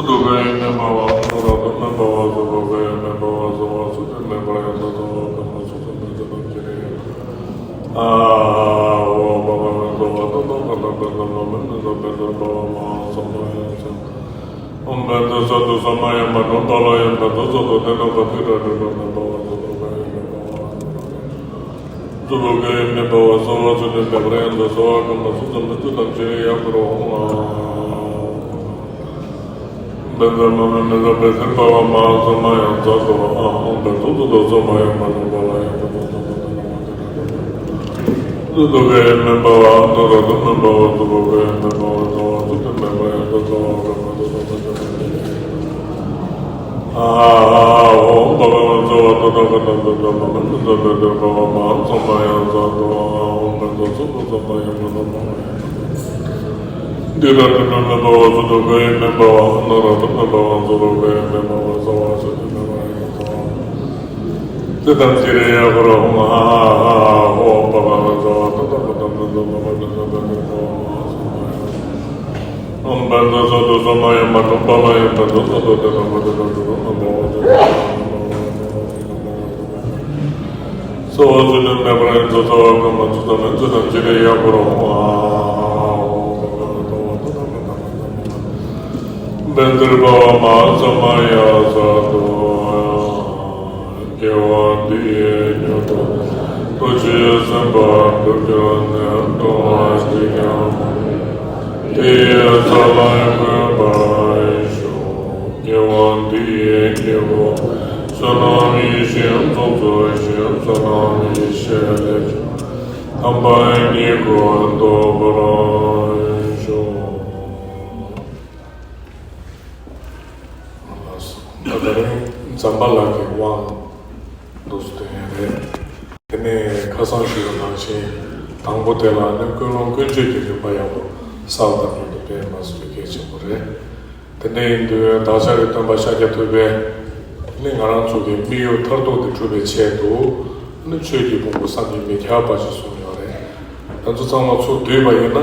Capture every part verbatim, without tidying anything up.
སྡུག་བསྔལ་མེད་པ་བ་ནོར་དུ་མེད་པ་བ་སོགས་པ་བས་མེད་པ་བ་གསོ་བ་སུ་དེ་མེད་པར་ཡང་དག་ཚོགས་པ་ཀུན་ཏུ་སོ་སོ་མི་ཚེ་ཐམས་ཅད་ཨ་ཧོ་བ་བ་གསོ་བ་ཏུ་ཏུ་ཀ་ཏ་པེ་ཏ་མ་མེ་ནི་ས་པེ་ཏ་བ་བ་མ་ཧཱ་སོ་མ་ཡ་ས། ཨོཾ་བན་དུ་སཏུ་ས་མ་ཡ་མ་ནུ་པ་ལ་ཡ་བན་དུ་སཏུ་དེ་ནུ་ཀ་ཏི་ར་ཏི་ཏུ་ནུ་པ་བ་སོ་ཏུ་ཀ་ཡ་མེད་པ་བ། གཙོ་བོ་ཀ་ཡེ་མེད་པ་བ་གསོ་བ་ཚུལ་ནི་མེད་པར་ཡང་དུ་གསོ་བ་ཀུན་ཏུ་སོ་སོ་མི་ཚེ་ཐམས་ཅད་ཡག་པོར་འོང་ལ། བན་དུ་མ་མེ་མི་ས་པེ་ཐིར་པ་བ་མ་ཧཱ་ས་མ་ཡ་ཛ་ཏོ་ཨ་ཧོ་བན་དུ་སྟུ་ཏུ་ས་མ་ཡ་མ་ནུ་པ་ལ་ཡ་བན་དུ་སོ་ཏུ་ཀ་ཡེ་མེད་པ་བ་ཨ་ཏུ་ར་ཏུ་མེད་པ་བ་གཙོ་བོ་ཀ་ཡེ་མེད་པ་བ་གསོ་བ་ཚུལ་ནི་མེད་པར་ཡང་དུ་གསོ་བ་ཀུན་ཏུ་སོ་སོ་མི་ཚེ་ཐམས་ཅད་ཨ་ཧོ་བ་བ་གསོ་བ་ཏུ་ཏུ་ཀ་ཏ་པེ་ཏ་མ་མེ་ནི་ས་པེ་ཏ་བ་བ་མ་ཧཱ་ས་མ་ཡ་ཛ་ཏོ་ཨ་ཧོ་བན་དུ་སོ་ཏུ་ས་མ་ཡ་མ་ནུ་པ་ལ་ཡ་ཏི་ར་ཏི་ཏུ་མེད་པ་བ་སོ་ཏུ་ཀ་ཡེ་མེད་པ་བ་ཨ་ནུ་ར་ཏུ་མེད་པ་བ་གཙོ་བོ་ཀ་ཡེ་མེད་པ་བ་གསོ་བ་ཚུལ་ནི་མེད་པར་ཡང་དུ་གསོ་བ་ཚེ་ཐམས་ཅད་ཡག་པོར་འོང་ཨ་ཧོ་བ་བ་གསོ་བ་ཏུ་ཏུ་ཀ་ཏ་པེ་ཏ་མ་མེ་ནི་ས་པེ་ཏ་བ་བ་མ་ཧཱ་ས་མ་ཡ། ཨོཾ་བན་དུ་སཏུ་ས་མ་ཡ་མ་ནུ་པ་ལ་ཡ་བན་དུ་སྟུ་དེ་ནུ་ཀ་ཏི་ར་ཏི་ཏུ་ནུ་པ་བ་སོ་ཏུ་ཀ་ཡེ་མེད་པ་བ་གསོ་བ་ཚུལ་ནི་མེད་པར་ཡང་དུ་གསོ་བ་ཀུན་ཏུ་སོ་སོ་མི་ཚེ་ཐམས་ཅད་ཡག་པོར་འོང་ཨ་ཧོ་བན་དུ་སྟུ་པ་བ་མ་ཧཱ་ས་མ་ཡ་ཛ་ཏོ། སྐྱེ་བ་འདི་ཡི་མྱུར་དུ་ཐུགས་རྗེས་ཟིན་པར་འགྲུབ་གྱུར་ནས། ལྟུང་བ་གཅིག་ཀྱང་མ་དེ་ཡི་ཚེ་ལ་གུས་པར་ཞུ། སྐྱེ་བ་འདི་ཡི་སྐྱེ་བོ་བསོད་ནམས་ཡིད་བཞིན་ཚོགས་རྫོགས་ཤིང་། བསོད་ནམས་ཡེ་ཤེས་ལས་བྱུང་དམ་པ་ཉིད་ཀུན་ཐོབ་པར་ཤོག། ད་ད་རིང་ཛམ་བྷ་ལ་གི་དབང་འདུག་སེ་སྟོན་ཡ་རེད། དེ་ནས་ཁ་སང་ཞུས་པ་ནང་བཞིན་དང་པོ་དེ་ལ་ནི་ཀུན་སློང་ཀུན་སྤྱོད་ཀྱི་རིམ་པ་ཡག་པོ་གསལ་དང་ལྷུན་དུ་སྤེལ་མ་ཟིན་པའི་གལ་ཆེན་པོ་རེད། དེ་འདྲ་ཡིན་དུས་བདག་ཅག་གི་སྟོན་པ་ཤཱཀྱ་ཐུབ་པས་ནི་ང་རང་ཚོ་གི་དམིགས་ཡུལ་མཐར་ཐུག་དེ་སྒྲུབ་པའི་ཆེད་དུ་ནི་ཆོས་ཀྱི་ཕུང་པོ་བསམ་གྱིས་མི་ཁྱབ་པ་ཞིག་གསུངས་ཡོད་རེད། ང་ཚོ་ཚང་མ་ཚུར་བསྡུས་པ་ཡིན་ན་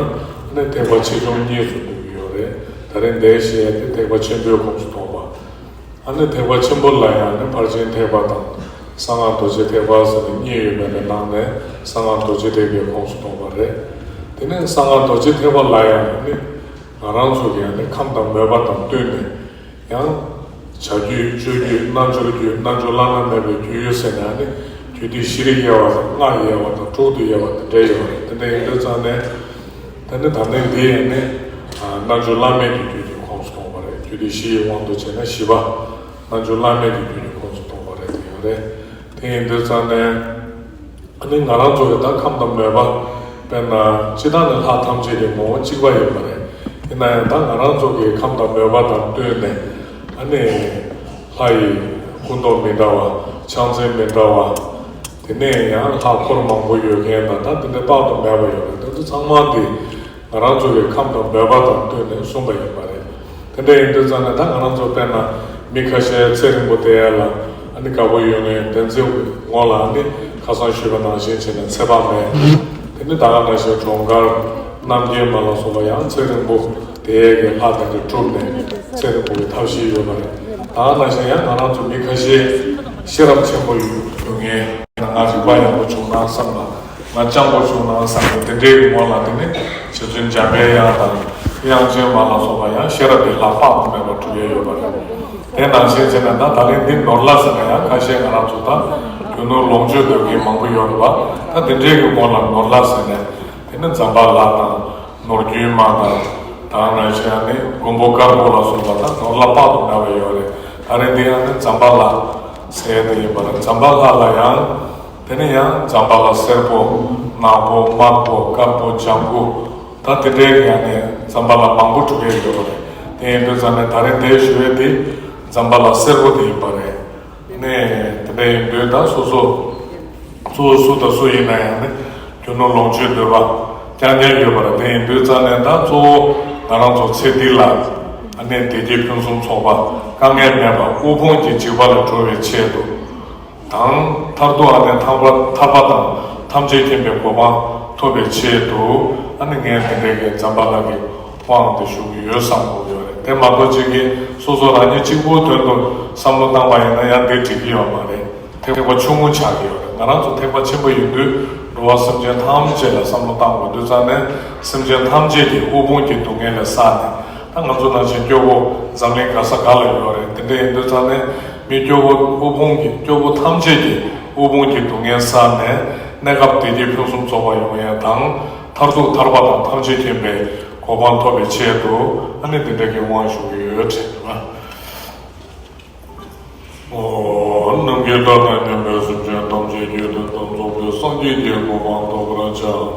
ནི་ཐེག་པ་ཆེ་ཆུང་གཉིས་སུ་འདུས་ཀྱི་ཡོད་རེད། ད་རིང་འདིར་བཤད་ཡ་དེ་ཐེག་པ་ཆེན་པོའི་ཁོངས་སུ་གཏོགས་པ། ཨ་ནི་ཐེག་པ་ཆེན་པོ་ལ་ཡང་ནི་ཕར་ཕྱིན་ཐེག་པ་དང་གསང་སྔགས་རྡོ་རྗེ་ཐེག་པ་ཟེར་ནས་གཉིས་ཡོད་པའི་ནང་ནས་གསང་སྔགས་རྡོ་རྗེ་ཐེག་པའི་ཁོངས་སུ་གཏོགས་པ་རེད། དེ་ནས་གསང་སྔགས་རྡོ་རྗེ་ཐེག་པ་ལ་ཡང་ནི་ང་རང་ཚོ་གི་ཡང་ནི་ཁམས་དང་མོས་པ་དང་བསྟུན་ནས་ཡང་བྱ་རྒྱུད་སྤྱོད་རྒྱུད་རྣལ་འབྱོར་རྒྱུད་རྣལ་འབྱོར་བླ་ན་མེད་པའི་རྒྱུད་ཟེར་ནས་ནི་རྒྱུད་སྡེ་བཞི་རུ་དབྱེ་བ་དང་ལྔ་དབྱེ་བ་དང་དྲུག་ཏུ་དབྱེ་བ་དེ་འདྲ་ཡོད་རེད། དེ་འདྲ་ཡིན་དུས་ཙང་ནས། དེ་ནི་ད་ལྟའི་འདི་ཡང་ནི་རྣལ་འབྱོར་བླ་མེད་ཀྱི་རྒྱུད་ཀྱི་ཁོངས་སུ་གཏོགས་པ་རེད། རྒྱུད་སྡེ་བཞི་ཡི་དབང་དུ་བྱས་ན་བཞི་པ། རྣལ་འབྱོར་བླ་མེད་ཀྱི་རྒྱུད་ཀྱི་ཁོངས་སུ་གཏོགས་པ་རེད་དེ་ཡོད་རེད། དེ་ཡིན་དུས་ཙང་ནས་ཨ་ནི་ང་རང་ཚོ་གི་ད་ཁམས་དང་མོས་པ་དཔེར་ན་སྤྱིར་བཏང་ནི་ལྷ་ཐམས་ཅད་ཀྱི་ངོ་བོ་གཅིག་པ་ཡིན་པ་རེད། ཡིན་ན་ཡང་ད་ང་རང་ཚོ་གི་ཁམས་དང་མོས་པ་དང་བསྟུན་ནས་ཨ་ནི་ལྷ་ཡི་སྐུ་མདོག་མི་འདྲ་བ་ཕྱག་མཚན་མི་འདྲ་བ། དེ་ནས་ཡང་ལྷ་འཁོར་མང་པོ་ཡོད་མཁན་དང་ད་དེ་འདྲ་དཔག་ཏུ་མེད་པ་ཡོད་རེད། དེ་ཚོ་ཚང་མ་དེ་ང་རང་ཚོ་གི་ཁམས་དང་མོས་པ་དང་བསྟུན་ནས་གསུངས་པ་ཡིན་པ་རེད། དེ་འདྲ་ཡིན་དུས་ཙང་ནས་ད་ང་རང་ཚོ་དཔེར་ན་མི་ཁ་ཤས་ཚེ་རིང་པོ་བསྡད་ཡ་ལ་ཨ་ནི་དགའ་པོ་ཡོད་མཁན་བདེན་ཚིག་ངོ་ལ་ཨ་ནི་ཁ་སང་ཞུས་པ་ནང་བཞིན་བྱས་ནས་ཚེ་དཔག་མེད། དེ་ནི་ད་ག་ནང་བཞིན་གྲོངས་མཁར་རྣམ་རྒྱལ་མ་ལ་སོགས་པ་ཡང་ཚེ་རིང་པོ་བསྡད་ཡས་ཀྱི་ལྷ་དེ་འདྲ་གྲུབ་ནས་ཚེ་རིང་པོ་གི་ཐབས་ཤེས་ཡོད་པ་རེད། ད་ག་ནང་བཞིན་ཡང་ང་རང་ཚོ་མི་ཁ་ཤས་ཤེས་རབ་ཆེན་པོ་ཡོད་ཡོད་མཁན། ང་རིག་པ་ཡག་པོ་བྱུང་ན་བསམ་ལ། ང་སྤྱང་པོ་བྱུང་ན་བསམ་ལ། དེ་འདྲའི་ངོ་ལ་དེ་ནི་རྗེ་བཙུན་འཇམ་པའི་དབྱངས་དང་དབྱངས་ཅན་མ་ལ་སོགས་པ་ཡང་ཤེས་རབ་ཀྱི་ལྷ་དཔག་ཏུ་མེད་པ་གྲུབ་ཡས་ཡོད་པ་རེད། དེ་ནང་བཞིན་བྱས་ན་ད་ད་ལན་འདི་ནོར་ལྷ་ཟེར་ན་ཡང་ཁ་ཤས་ང་རང་ཚོ་ད་རྒྱུ་ནོར་ལོངས་སྤྱོད་འདོད་མཁན་མང་པོ་ཡོད་རེད་པ། ད་དེ་འདྲའི་གི་ངོ་ལ་ནོར་ལྷ་ཟེར་ནས་དེ་ནི་ཛམྦྷ་ལ་དང་ནོར་རྒྱུན་མ་དང་ད་ནང་བཞིན་ཡང་ནི་མགོན་པོ་དཀར་པོ་ལ་སོགས་པ་ད་ནོར་ལྷ་དཔག་ཏུ་མེད་པ་ཡོད་རེད། ད་རེས་འདི་ཡང་ནི་ཛམྦྷ་ལ་ཟེར་ཡས་དེ་ཡིན་པ་རེད། ཛམྦྷ་ལ་ལ་ཡང་དེ་ནི་ཡང་ཛམྦྷ་ལ་སེར་པོ་ནག་པོ་དམར་པོ་དཀར་པོ་ལྗང་གུ་ད་དེ་འདྲའི་ཡང་ནི་ཛམྦྷ་ལ་མང་པོ་གྲུབ་ཡས་ཡོད་པ་རེད། དེ་ཡིན་དུས་ཙང་ནས་ད་རེས་འདིར་ཞུ་ཡས་དེ་ཛམྦྷ་ལ་སེར་པོ་དེ་ཡིན་པ་རེད། ནས་དེ་འདྲ་ཡིན་དུས་ད་སོ་སོ་གཙོ་བོ་སུ་དང་སུ་ཡིན་ན་ཡང་ནི་རྒྱུ་ནོར་ལོངས་སྤྱོད་འདོད་པ་རྐྱང་རྐྱང་ཡོད་པ་རེད། དེ་ཡིན་དུས་ཙང་ནས་ད་གཙོ་བོ་ང་རང་ཚོ་ཚེ་འདི་ལ་ཨ་ནི་བདེ་སྐྱིད་ཕུན་སུམ་ཚོགས་པ་དཀའ་ངལ་མེད་པ་དབུལ་ཕོངས་ཀྱི་འཇིགས་པ་ལས་སྒྲོལ་བའི་ཆེད་དུ་དང་མཐར་ཐུག་ཨ་ནི་ཐར་པ་ཐར་པ་དང་ཐམས་ཅད་མཁྱེན་པའི་གོ་འཕང་ཐོབ་པའི་ཆེད་དུ་ཨ་ནི་ངས་དེ་འདྲའི་གི་ཛམ་བྷ་ལ་གི་དབང་དེ་ཞུ་གི་ཡོད་བསམ་གྱི་ཡོད་རེད། དེ་མ་གཏོགས་གཅིག་གིས་སོ་སོ་རང་ཉིད་གཅིག་པུའི་དོན་དུ་བསམ་བློ་བཏང་བ་ཡིན་ན་ཡང་འདི་འགྲིག་གི་ཡོད་མ་རེད། ཐེག་པ་ཆུང་ངུ་ཆགས་ཀྱི་ཡོད་རེད། ང་རང་ཚོ་ཐེག་པ་ཆེན་པོ་ཡིན་དུས་འགྲོ་བ་སེམས་ཅན་ཐམས་ཅད་ལ་བསམ་བློ་བཏང་དགོས་དུས་ཙང་ནས། སེམས་ཅན་ཐམས་ཅད་ཀྱི་དབུལ་ཕོངས་ཀྱི་སྡུག་བསྔལ་ལས་བསལ་ནས། ད་ང་ཚོ་ནང་བཞིན་སྐྱོ་བོ་འཛམ་གླིང་ག་ས་ག་ལ་ཡོད་རེད། དེ་འདྲ་ཡིན་དུས་ཙང་ནས་མི་སྐྱོ་བོ་དབུལ་ཕོངས་ཀྱི་སྐྱོ་བོ་ཐམས་ཅད་ཀྱི་དབུལ་ཕོངས་ཀྱི་སྡུག་བསྔལ་བསལ་ནས། གནས་སྐབས་བདེ་སྐྱིད་ཕུན་སུམ་ཚོགས་པ་ཡོང་ཡ་དང་། མཐར་ཐུག་ཐར་པ་དང་ཐམས་ཅད་མཁྱེན་པའི་གོ་འཕང་ཐོབ་པའི་ཆེད་དུ། ཨ་ནི་འདི་འདྲ་གི་དབང་ཞུ་གི་ཡོད་དྲན་པ། ཨོ། ནམ་མཁའི་མཐའ་དང་མཉམ་པའི་སེམས་ཅན་ཐམས་ཅད་རྒྱུད་དོན་དང་རྫོགས་པའི་སངས་རྒྱས་ཀྱི་གོ་འཕང་ཐོབ་པར་བྱ།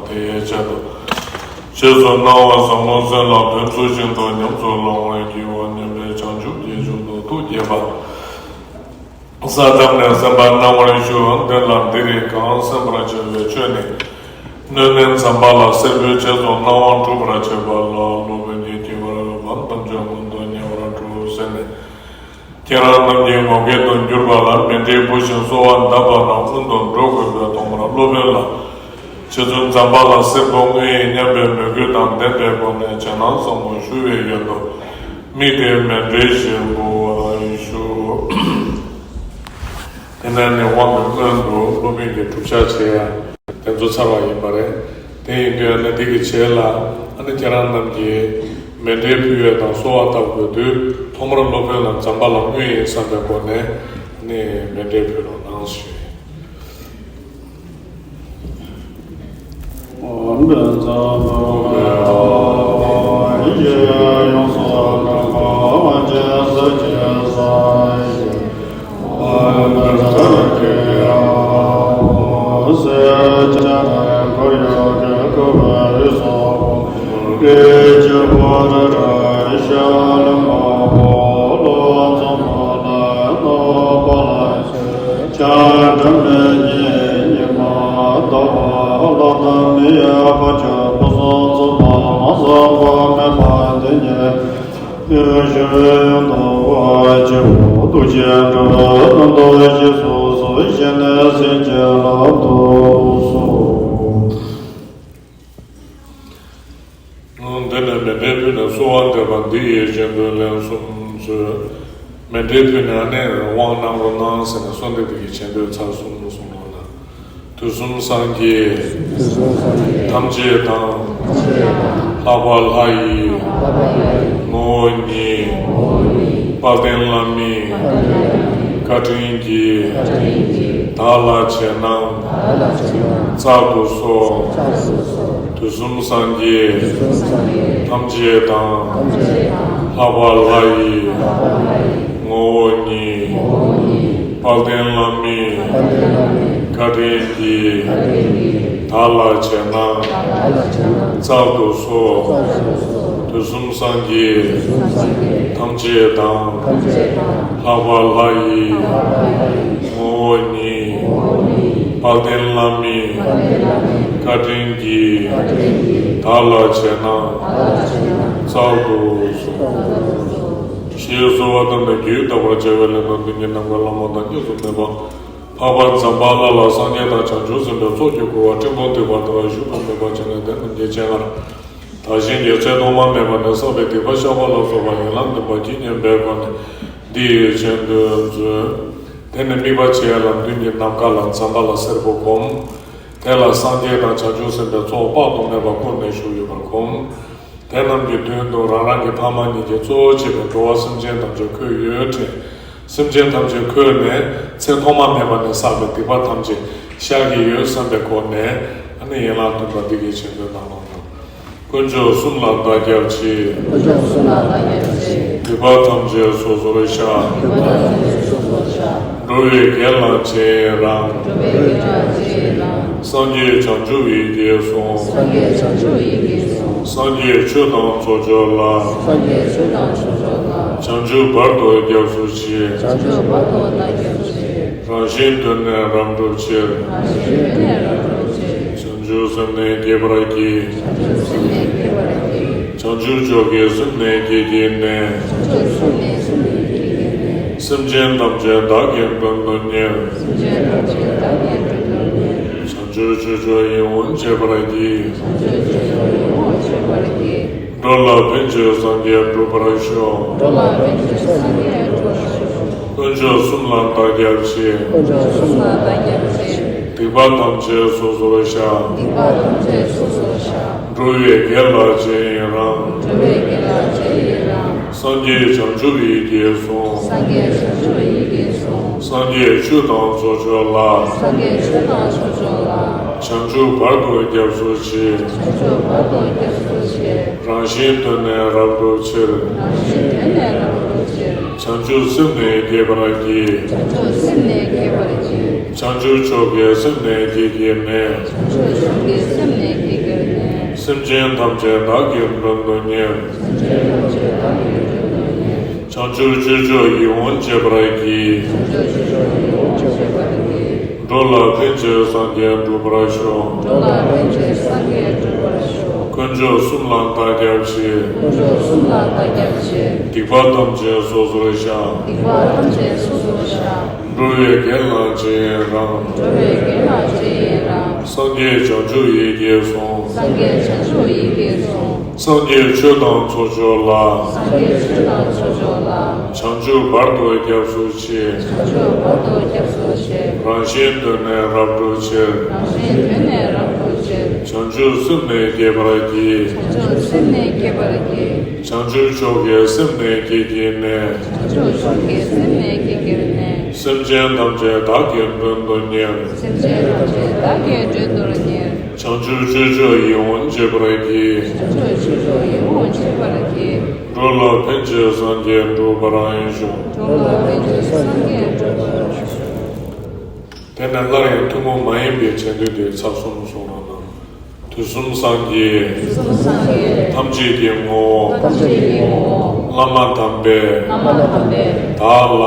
དེའི་ཆེད་དུ། རྗེས་སུ་གནང་བ་ཟབ་མོ་གསན་ལ་ཕན་ཚུན་བཞིན་དུ་ཉམས་སུ་བླང་བར་བགྱི་བར་སྙམ་པའི་བྱང་ཆུབ་ཀྱི་ཕྱོགས་སུ་ཐུགས་བསྐྱེད་པ། ས་ཐམ་ནས་གསན་པ་གནང་བར་ཞུ། འདི་ལ་འདིར་གང་གསན་པར་བྱ་བའི་ཆོས་ནི། སྣོད་མིན་ཙམ་པ་ལ་སེར་པོའི་རྗེས་སུ་གནང་བ་འགྲུབ་པར་བྱེད་པ་ལ་སློབ་དཔོན་གྱིས་བགྱི་བར་འོས་པ་ཐམས་ཅད་སྔོན་དུ་ཉེ་བར་འགྲོ་ཟེར་ནས། ཁྱེད་རང་རྣམས་ཀྱི་ངོ་སྐལ་དུ་གྱུར་པ་ལ་མཎྜལ་ཕུལ་ཞིང་གསོལ་བ་འདེབས་པ་ན་སྔོན་དུ་འགྲོ་དགོས་པས། ཐོག་མར་སློབ་དཔོན་ལ། རྗེ་བཙུན་ཛམ་བྷ་ལ་སེར་པོ་དངོས་ཡིན་སྙམ་པའི་མོས་གུས་དང་ལྡན་པའི་སྒོ་ནས་རྗེས་གནང་ཟབ་མོ་ཞུ་བའི་ཡོན་དུ་དམིགས་ཏེ་མཎྜལ་ཞིག་འབུལ་བར་ཞུ། དེ་ནས་ནི་དབང་གི་སྔོན་དུ་སློབ་དཔོན་གྱིས་སྒྲུབ་ཕྱག་བྱེད་ཡ་དེ་ཚོ་ཚར་བ་ཡིན་པ་རེད། དེ་ཡིན་དུས་ཨ་ནི་འདི་གི་རྗེས་ལ། ཨ་ནི་ཁྱེད་རང་རྣམས་ཀྱིས་མཎྜལ་ཕུལ་ཡས་དང་གསོལ་བ་བཏབ་དགོས་དུས། ཐོག་མར་སློབ་དཔོན་ལ་ཛམ་བྷ་ལ་དངོས་ཡིན་བསམ་པའི་སྒོ་ནས་ནི་མཎྜལ་ཕུལ་རོགས་གནང་ཞུ། འདི་ནི་མཎྜལ་ཕུལ་ནས་གསོལ་བ་འདེབས་པ་འདི་ཡི་རྗེས་ཟློས་ལན་གསུམ་མཛོད། མཎྜལ་ཕུལ་ནས་ཨ་ནི་དབང་གནང་རོགས་གནང་ཟེར་ནས་གསོལ་འདེབས་འདི་གི་རྗེས་ཟློས་ཚར་གསུམ་གསུམ་རོགས་གནང་། དུས་གསུམ་སངས་རྒྱས། དུས་གསུམ་སངས་རྒྱས། ཐམས་ཅད་དང་། ཐམས་ཅད་དང་། ལྷག་པར་ལྷ་ཡི། ལྷག་པར་ལྷ་ཡི། ངོ་བོ་ཉིད། ངོ་བོ་ཉིད། དཔལ་ལྡན་བླ་མའི། དཔལ་ལྡན་བླ་མའི། བཀའ་དྲིན་གྱིས། བཀའ་དྲིན་གྱིས། བདག་ལ་བྱས་ན། བདག་ལ་བྱས་ན། སྩལ་དུ་གསོལ། སྩལ་དུ་གསོལ། དུས་གསུམ་སངས་རྒྱས། དུས་གསུམ་སངས་རྒྱས། ཐམས་ཅད་དང་། ཐམས་ཅད་དང་། ལྷག་པར་ལྷ་ཡི། ལྷག་པར་ལྷ་ཡི། ངོ་བོ་ཉིད། ངོ་བོ་ཉིད། དཔལ་ལྡན་བླ་མའི། དཔལ་ལྡན་བླ་མའི། བཀའ་དྲིན་གྱིས། བཀའ་དྲིན་གྱིས། བདག་ལ་བྱས་ན། བདག་ལ་བྱས་ན། སྩལ་དུ་གསོལ། སྩལ་དུ་གསོལ། དུས་གསུམ་སངས་རྒྱས། དུས་གསུམ་སངས་རྒྱས། ཐམས་ཅད་དང་། ཐམས་ཅད་དང་། ལྷག་པར་ལྷ་ཡི། ལྷག་པར་ལྷ་ཡི། ངོ་བོ་ཉིད། ངོ་བོ་ཉིད། དཔལ་ལྡན་བླ་མའི། དཔལ་ལྡན་བླ་མའི། བཀའ་དྲིན་གྱིས། བཀའ་དྲིན་གྱིས། བདག་ལ་བྱས་ན། བདག་ལ་བྱས་ན། སྩལ་དུ་གསོལ། སྩལ་དུ་གསོལ། ཞེས་གསོལ་བ་བཏབ་ནས་རྒྱུད་བརྟག་པར་བྱ་བའི་ལན་དུ། མདུན་གྱི་ནམ་མཁའ་ལྷ་མོ་དང་གཉིས་སུ་མེད་པ། འཕགས་པ་ཛམ་བྷ་ལ་ལ་སངས་རྒྱས་དང་བྱང་ཆུབ་སེམས་དཔའི་ཚོགས་ཀྱིས་བསྐོར་བ་སྤྲིན་ཕུང་འདུས་པ་ལྟར་བཞུགས་པ་མོས་པ་བྱས་ནས། དེ་རྣམས་ཀྱི་སྤྱན་སྔར། བདག་གཞན་དགེ་ཚེ་ཐོག་མ་མེད་པ་ནས་བསགས་པའི་སྡིག་པ་བཤགས་པ་ལ་སོགས་པ་ཡན་ལག་བདུན་པ་ཇི་སྙེད་པའི་སྒོ་ནས་འདི་ཡི་རྗེས་ཟློས་མཛོད། དེ་ནས་དམིགས་པ་བྱེད་ཡ་ལ་མདུན་གྱི་ནམ་མཁའ་ལ་ཛམ་བྷ་ལ་སེར་པོ་བསྒོམ། དེ་ལ་སངས་རྒྱས་དང་བྱང་ཆུབ་སེམས་དཔའི་ཚོགས་དཔག་ཏུ་མེད་པ་བསྐོར་ནས་བཞུགས་ཡོད་པར་བསྒོམ། དེ་རྣམས་ཀྱི་མདུན་དུ་རང་རང་གི་ཕ་མ་གཉིས་ཀྱིས་གཙོ་བོ་བྱས་པའི་འགྲོ་བ་སེམས་ཅན་ཐམས་ཅད་འཁོད་ཡོད་དྲན། སེམས་ཅན་ཐམས་ཅད་འཁོད་ནས་ཚེ་ཐོག་མ་མེད་པ་ནས་བསགས་པའི་སྡིག་པ་ཐམས་ཅད་བཤགས་ཀྱི་ཡོད་བསམ་པའི་སྒོ་ནས། ཨ་ནི་ཡན་ལག་བདུན་པ་འདི་གི་རྗེས་ཟློས་གནང་རོགས་གནང་། དཀོན་མཆོག་གསུམ་ལ་བདག་སྐྱབས་མཆི། དཀོན་མཆོག་གསུམ་ལ་བདག་སྐྱབས་མཆི། སྡིག་པ་ཐམས་ཅད་སོ་སོར་བཤགས། སྡིག་པ་ཐམས་ཅད་སོ་སོར་བཤགས། འགྲོ་བའི་དགེ་ལ་རྗེས་རང་། འགྲོ་བའི་དགེ་ལ་རྗེས་རང་། སངས་རྒྱས་བྱང་ཆུབ་ཡི་གེར་སོང་། སངས་རྒྱས་བྱང་ཆུབ་ཡི་གེར་སོང་། སངས་རྒྱས་ཆོས་དང་ཚོགས་མཆོག་ལ། སངས་རྒྱས་ཆོས་དང་ཚོགས་མཆོག་ལ། བྱང་ཆུབ་བར་དུ་སྐྱབས་སུ་མཆི། བྱང་ཆུབ་བར་དུ་བདག་སྐྱབས་མཆི། རང་གཞན་དོན་ནི་རབ་འགྲུབ་ཕྱིར། རང་གཞན་དོན་ནི་རབ་འགྲུབ་ཕྱིར། བྱང་ཆུབ་སེམས་ནི་བསྐྱེད་པར་བགྱི། བྱང་ཆུབ་སེམས་ནི་བསྐྱེད་པར་བགྱི། བྱང་ཆུབ་མཆོག་གི་སེམས་ནི་བསྐྱེད་བགྱིས་ནས། བྱང་ཆུབ་མཆོག་གི་སེམས་ནི་བསྐྱེད་བགྱིས་ནས། སེམས་ཅན་ཐམས་ཅད་བདག་གི་དོན་དུ་གཉེར། སེམས་ཅན་ཐམས་ཅད་བདག་གི་དོན་དུ་གཉེར། བྱང་ཆུབ་སྤྱོད་མཆོག་ཡིད་འོང་བྱེད་པར་བགྱི། བྱང་ཆུབ་སྤྱོད་མཆོག་ཡིད་འོང་བྱེད་པར་བགྱི། འགྲོ་ལ་ཕན་ཕྱིར་སངས་རྒྱས་འགྲུབ་པར་ཤོག། འགྲོ་ལ་ཕན་ཕྱིར་སངས་རྒྱས་འགྲུབ་པར་ཤོག། དཀོན་མཆོག་གསུམ་ལ་བདག་སྐྱབས་མཆི། དཀོན་མཆོག་གསུམ་ལ་བདག་སྐྱབས་མཆི། སྡིག་པ་ཐམས་ཅད་སོ་སོར་བཤགས། སྡིག་པ་ཐམས་ཅད་སོ་སོར་བཤགས། འགྲོ་བའི་དགེ་ལ་རྗེས་ཡི་རང་། འགྲོ་བའི་དགེ་ལ་རྗེས་ཡི་རང་། སངས་རྒྱས་བྱང་ཆུབ་ཡིད་ཀྱིས་བཟུང་། སངས་རྒྱས་བྱང་ཆུབ་ཡིད་ཀྱིས་བཟུང་། སངས་རྒྱས་ཆོས་དང་ཚོགས་མཆོག་ལ། སངས་རྒྱས་ཆོས་དང་ཚོགས་མཆོག་ལ། བྱང་ཆུབ་བར་དུ་སྐྱབས་སུ་མཆི། བྱང་ཆུབ་བར་དུ་སྐྱབས་སུ་མཆི། རང་གཞན་དོན་ནི་རབ་བསྒྲུབ་ཕྱིར། རང་གཞན་དོན་ནི་རབ་བསྒྲུབ་ཕྱིར། བྱང་ཆུབ་སེམས་ནི་བསྐྱེད་པར་བགྱི། བྱང་ཆུབ་སེམས་ནི་བསྐྱེད་པར་བགྱི། བྱང་ཆུབ་མཆོག་གི་སེམས་ནི་བསྐྱེད་བགྱིས་ནས། བྱང་ཆུབ་མཆོག་གི་སེམས་ནི་བསྐྱེད་བགྱིས་ནས། སེམས་ཅན་ཐམས་ཅད་བདག་གིས་མགྲོན་དུ་གཉེར། སེམས་ཅན་ཐམས་ཅད་བདག་གིས་མགྲོན་དུ་གཉེར། བྱང་ཆུབ་སྤྱོད་མཆོག་ཡིད་འོང་སྤྱད་པར་བགྱི། བྱང་ཆུབ་སྤྱོད་མཆོག་ཡིད་འོང་སྤྱད་པར་བགྱི། འགྲོ་ལ་ཕན་ཕྱིར་སངས་རྒྱས་འགྲུབ་པར་ཤོག། འགྲོ་ལ་ཕན་ཕྱིར་སངས་རྒྱས་འགྲུབ་པར་ཤོག། དཀོན་མཆོག་གསུམ་ལ་བདག་སྐྱབས་མཆི། དཀོན་མཆོག་གསུམ་ལ་བདག་སྐྱབས་མཆི། སྡིག་པ་ཐམས་ཅད་སོ་སོར་བཤགས། སྡིག་པ་ཐམས་ཅད་སོ་སོར་བཤགས། འགྲོ་བའི་དགེ་ལ་རྗེས་ཡི་རང་། འགྲོ་བའི་དགེ་ལ་རྗེས་ཡི་རང་། སངས་རྒྱས་བྱང་ཆུབ་ཡིད་ཀྱིས་བཟུང་། སངས་རྒྱས་བྱང་ཆུབ་ཡིད་ཀྱིས་བཟུང་། སངས་རྒྱས་ཆོས་དང་ཚོགས་མཆོག་ལ། སངས་རྒྱས་ཆོས་དང་ཚོགས་མཆོག་ལ། བྱང་ཆུབ་བར་དུ་སྐྱབས་སུ་མཆི། བྱང་ཆུབ་བར་དུ་སྐྱབས་སུ་མཆི། རང་གཞན་དོན་ནི་རབ་བསྒྲུབ་ཕྱིར། རང་གཞན་དོན་ནི་རབ་བསྒྲུབ་ཕྱིར། བྱང་ཆུབ་སེམས་ནི་བསྐྱེད་པར་བགྱི། བྱང་ཆུབ་སེམས་ནི་བསྐྱེད་པར་བགྱི། བྱང་ཆུབ་མཆོག་གི་སེམས་ནི་བསྐྱེད་བགྱིས་ནས། བྱང་ཆུབ་མཆོག་གི་སེམས་ནི་བསྐྱེད་བགྱིས་ནས། སེམས་ཅན་ཐམས་ཅད་བདག་གིས་མགྲོན་དུ་གཉེར། སེམས་ཅན་ཐམས་ཅད་བདག་གིས་མགྲོན་དུ་གཉེར། བྱང་ཆུབ་སྤྱོད་མཆོག་ཡིད་འོང་སྤྱད་པར་བགྱི། བྱང་ཆུབ་སྤྱོད་མཆོག་ཡིད་འོང་སྤྱད་པར་བགྱི། འགྲོ་ལ་ཕན་ཕྱིར་སངས་རྒྱས་འགྲུབ་པར་ཤོག། འགྲོ་ལ་ཕན་ཕྱིར་སངས་རྒྱས་འགྲུབ་པར་ཤོག། དེ་ནས་སླར་ཡང་ཐུན་མོང་མ་ཡིན་པའི་རྗེས་ཟློས་དེ་ཚར་གསུམ་གསུང་རོགས་གནང་། དུས་གསུམ་སངས་རྒྱས། དུས་གསུམ་སངས་རྒྱས། ཐམས་ཅད་ཀྱི་ངོ་བོ། ཐམས་ཅད་ཀྱི་ངོ་བོ། བླ་མ་དམ་པས། བླ་མ་དམ་པས། བདག་ལ།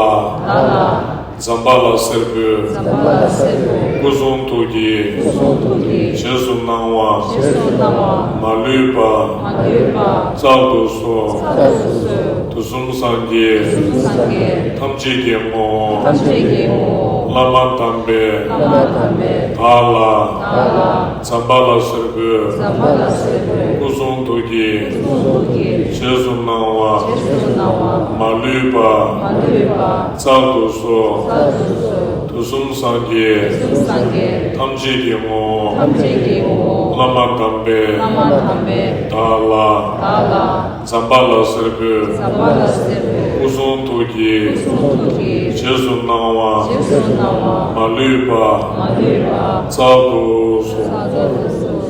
བདག་ལ། ཛམ་བྷ་ལ་སེར་པོས། ཛམ་བྷ་ལ་སེར་པོས། སྐུ་གསུང་ཐུགས་ཀྱི། སྐུ་གསུང་ཐུགས་ཀྱི། རྗེས་སུ་གནང་བ། རྗེས་སུ་གནང་བ། མ་ལུས་པ། མ་ལུས་པ། བསྩལ་དུ་གསོལ། བསྩལ་དུ་གསོལ། དུས་གསུམ་སངས་རྒྱས། དུས་གསུམ་སངས་རྒྱས། ཐམས་ཅད་ཀྱི་ངོ་བོ། ཐམས་ཅད་ཀྱི་ངོ་བོ། བླ་མ་དམ་པས། བླ་མ་དམ་པས། བདག་ལ། བདག་ལ། ཛམ་བྷ་ལ་སེར་པོས། ཛམ་བྷ་ལ་སེར་པོས། སྐུ་གསུང་ཐུགས་ཀྱི། སྐུ་གསུང་ཐུགས་ཀྱི། རྗེས་སུ་གནང་བ། རྗེས་སུ་གནང་བ། མ་ལུས་པ། མ་ལུས་པ། བསྩལ་དུ་གསོལ། བསྩལ་དུ་གསོལ། དུས་གསུམ་སངས་རྒྱས། དུས་གསུམ་སངས་རྒྱས། ཐམས་ཅད་ཀྱི་ངོ་བོ། ཐམས་ཅད་ཀྱི་ངོ་བོ། བླ་མ་དམ་པས། བླ་མ་དམ་པས། བདག་ལ། བདག་ལ། ཛམ་བྷ་ལ་སེར་པོས། ཛམ་བྷ་ལ་སེར་པོས། སྐུ་གསུང་ཐུགས་ཀྱི། སྐུ་གསུང་ཐུགས་ཀྱི། རྗེས་སུ་གནང་བ། རྗེས་སུ་གནང་བ། མ་ལུས་པ། མ་ལུས་པ། བསྩལ་དུ་གསོལ། བསྩལ་དུ་གསོལ།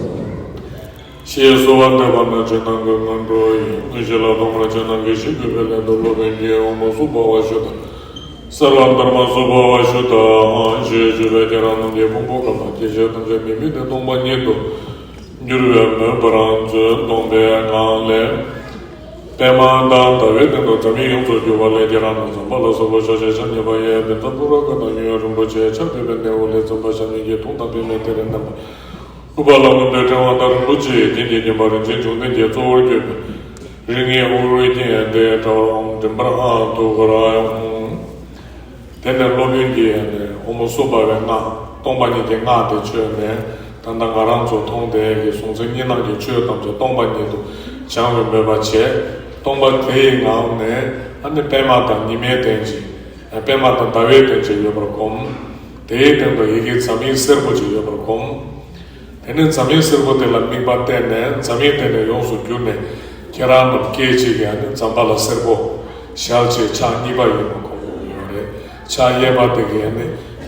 ཞེས་གསོལ་བ་འདེབས་པ་ན་རྗེས་གནང་གི་སྔོན་འགྲོ་ཡིན། དངོས་གཞི་ལ་ཐོག་མར་རྗེས་གནང་གི་ཞིང་གི་བེ་ལེན་དུ་སློབ་དཔོན་གྱིས་འོ་མ་སུ་བྷ་བ་ཞུ་དང་། སརྦ་དྷརྨ་སུ་བྷ་བ་ཞུ་དང་ཞེས་ཞུས་པས། ཁྱེད་རང་རྣམས་ཀྱི་ཕུང་པོ་ཁམས་དང་སྐྱེ་མཆེད་ཐམས་ཅད་མི་དམིགས་ཏེ་སྟོང་པ་ཉིད་དུ་འགྱུར་བའི་སྨོན་པ་རང་མཛོད་སྟོང་པའི་ངང་ལས། པདྨ་དང་ཟླ་བའི་སྟེང་དུ་འཛམ་གླིང་ཡོངས་སུ་གྱུར་པ་ལས། ཁྱེད་རང་རྣམས་ཛམ་བྷ་ལ་སེར་པོ་ཤ་ཤེད་ཞབས་གཉིས་པ་གཡས་བཛྲ་པུ་ར་ཀ་དང་གཡོན་རིན་པོ་ཆེ་ཕྱག་བཏེག་པའི་ནེའུ་ལེ་འཛིན་པ་ཞབས་གཉིས་ཀྱི་དུང་དང་པདྨའི་གཏེར་མནན་པ། ཨུཏྤ་ལ་སྔོན་པོའི་ཕྲེང་བ་དང་རིན་པོ་ཆེའི་རྒྱན་གྱིས་བརྒྱན་པ། རིན་ཆེན་འབྱུང་ལྡན་གྱི་གཙོ་བོར་གྱུར་པའི་རིགས་ལྔའི་དབུ་རུའི་རྒྱན་དེ་འདྲ་བ་ཨོཾ་མྲྀ་བྷཱུ་ཏུ་ཧ་ར་ཧཱུྃ། དེ་ནས་སློབ་དཔོན་གྱིས་ཨོཾ་སུ་བྷ་བའི་སྔགས་སྟོང་པ་ཉིད་ཀྱི་སྔགས་དེ་མཆོད་ནས། ད་ལྟ་ང་རང་ཚོ་མཐོང་བསྡད་ཀྱི་གཟུང་འཛིན་གཉིས་སྣང་གི་ཆོས་ཐམས་ཅད་སྟོང་པ་ཉིད་དུ་སྦྱང་བའི་མོས་པ་བྱས། སྟོང་པ་དེ་ཡི་ངང་ནས་ཨ་ནི་པདྨ་དང་ཉི་མའི་སྟེང་ཅིག་པདྨ་དང་ཟླ་བའི་སྟེང་ཅིག་ཡོད་པར་བསྒོམ། དེའི་སྟེང་དུ་ཡི་གེ་ཛམ་ཡིག་སེར་པོ་ཅིག་ཡོད་པར་བསྒོམ། དེ་ནས་ཛམ་ཡིག་སེར་པོ་དེ་ལ་དམིགས་པ་གཏད་ནས་ཛམ་ཡིག་དེ་ནས་ཡོངས་སུ་གྱུར་ནས། ཁྱེད་རང་རྣམས་སྐད་ཅིག་གིས་ཨ་ནི་ཛམ་བྷ་ལ་སེར་པོ་ཞལ་ཕྱེ་ཕྱག་གཉིས་པ་ཡོད་པ་གོ་དགོས་ཡོད་རེད། ཕྱག་གཡས་པ་དེ་གིས་ཨ་ནི་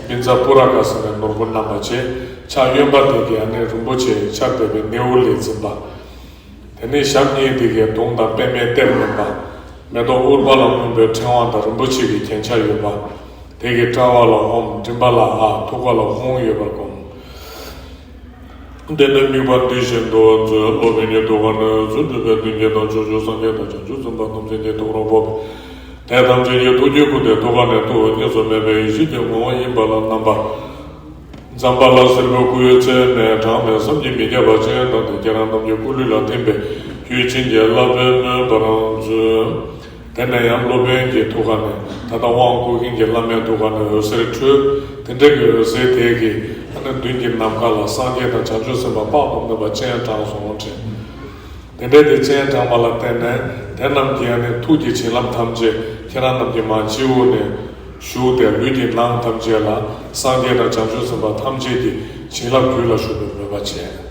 བཛྲ་པུ་ར་ཀ་ཟེར་བའི་ནོར་བུ་བསྣམས་པ་བྱས། ཕྱག་གཡོན་པ་དེ་གིས་ཨ་ནི་རིན་པོ་ཆེ་ཕྱག་བཏེག་པའི་ནེའུ་ལེ་འཛིན་པ། དེ་ནས་ཞབས་གཉིས་དེ་གའི་དུང་དང་པདྨའི་གཏེར་མནན་པ། མེ་ཏོག་ཨུཏྤ་ལ་སྔོན་པོའི་ཕྲེང་བ་དང་རིན་པོ་ཆེ་གི་རྒྱན་ཆ་ཡོད་པ། དེ་གི་དཔྲལ་བ་ལ་ཨོཾ། མགྲིན་པ་ལ་ཨཱཿ། ཐུགས་ཀ་ལ་ཧཱུྃ་ཡོད་པར་བསྒོམ། དེ་ནས་དམིགས་པ་འདི་བཞིན་དུ་མཛོད། སློབ་དཔོན་གྱི་ཐུགས་ཀ་ནས་རྫུ་འཕྲུལ་པའི་མདུན་བསྐྱེད་དང་། ཕྱོགས་བཅུའི་སངས་རྒྱས་དང་བྱང་ཆུབ་སེམས་དཔའ་ཐམས་ཅད་ཀྱི་ཐུགས་རོ་ཕོག་པས། དེ་ཐམས་ཅད་ཀྱི་ཐུགས་ཀྱི་ཁུར་དེ་ཐུགས་ཀ་ནས་ཐུགས་གཉིས་སུ་མེད་པའི་ཡེ་ཤེས་ཀྱི་ངོ་བོ་ཡིན་པ་ལ་རྣམ་པ། ཛམ་བྷ་ལ་སེར་པོའི་སྐུའི་ཚལ་ནས་དྲངས་ནས་བསམ་གྱིས་མི་ཁྱབ་པ་སྤྱན་དྲངས་ཏེ། ཁྱེད་རང་རྣམས་ཀྱི་སྐུ་ལུས་ལ་ཐིམ་པས་རྒྱུད་བྱིན་གྱིས་བརླབས་པའི་སྨོན་པ་རང་མཛོད། དེ་ནས་ཡང་སློབ་དཔོན་གྱི་ཐུགས་ཀ་ནས་ད་ལྟ་དབང་བསྐུར་མཁན་གྱི་བླ་མའི་ཐུགས་ཀ་ནས་འོད་ཟེར་འཕྲོས། དེ་འདྲ་གི་འོད་ཟེར་དེ་གིས་ཨ་ནི་མདུན་གྱི་ནམ་མཁའ་ལ་སངས་རྒྱས་དང་བྱང་ཆུབ་སེམས་དཔའ་དཔག་ཏུ་མེད་པ་སྤྱན་དྲངས་སོང་དྲན། དེ་འདྲའི་དེ་སྤྱན་དྲངས་པ་ལ་བརྟེན་ནས་དེ་རྣམས་ཀྱིས་ཨ་ནི་ཐུགས་ཀྱི་བྱིན་རླབས་ཐམས་ཅད་ཁྱེད་རང་རྣམས་ཀྱི་མ་སྤྱི་བོ་ནས་ཞུགས་ཏེ་ལུས་ཀྱི་ནང་ཐམས་ཅད་ལ་སངས་རྒྱས་དང་བྱང་ཆུབ་སེམས་དཔའ་ཐམས་ཅད་ཀྱི་བྱིན་རླབས་རྒྱུད་ལ་ཞུགས་པའི་མོས་པ་བྱས།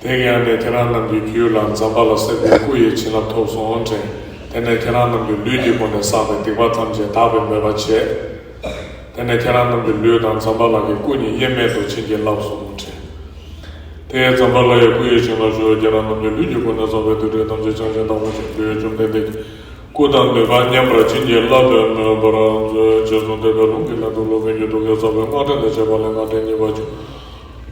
དེ་ཡང་ནས་ཁྱེད་རང་རྣམས་ཀྱི་རྒྱུད་ལ་ཛམ་བྷ་ལ་སེར་པོའི་སྐུ་ཡི་བྱིན་རླབས་ཐོབ་སོང་དྲན། དེ་ནས་ཁྱེད་རང་རྣམས་ཀྱི་ལུས་ཀྱི་སྒོ་ནས་བསགས་པའི་སྡིག་པ་ཐམས་ཅད་དག་པའི་མོས་པ་བྱས། དེ་ནས་ཁྱེད་རང་རྣམས་ཀྱི་ལུས་དང་ཛམ་བྷ་ལ་གི་སྐུ་གཉིས་དབྱེར་མེད་དུ་བྱིན་གྱིས་བརླབས་སོང་དྲན། དེ་ཛམ་བྷ་ལ་ཡི་སྐུ་ཡི་བྱིན་རླབས་ཞུ། ཁྱེད་རང་རྣམས་ཀྱི་ལུས་ཀྱི་སྒོ་ནས་བསགས་པའི་སྡིག་སྒྲིབ་ཐམས་ཅད་བྱང་ཞིང་དག་པར་བྱེད་པའི་བཅོམ་ལྡན་འདས་ཀྱི་སྐུ་དང་ནུས་པ་མཉམ་པར་བྱིན་གྱིས་བརླབས་པའི་མོས་པར་མཛོད། རྗེས་སུ་འདོད་པའི་ལུང་གི་སླད་དུ་སློབ་དཔོན་གྱིས་ཐུགས་ཀའི་ས་བོན་སྔགས་ཕྲེང་ལས་བྱས་པ་ལས་སྔགས་ཕྲེང་གཉིས་པ་བྱུང་།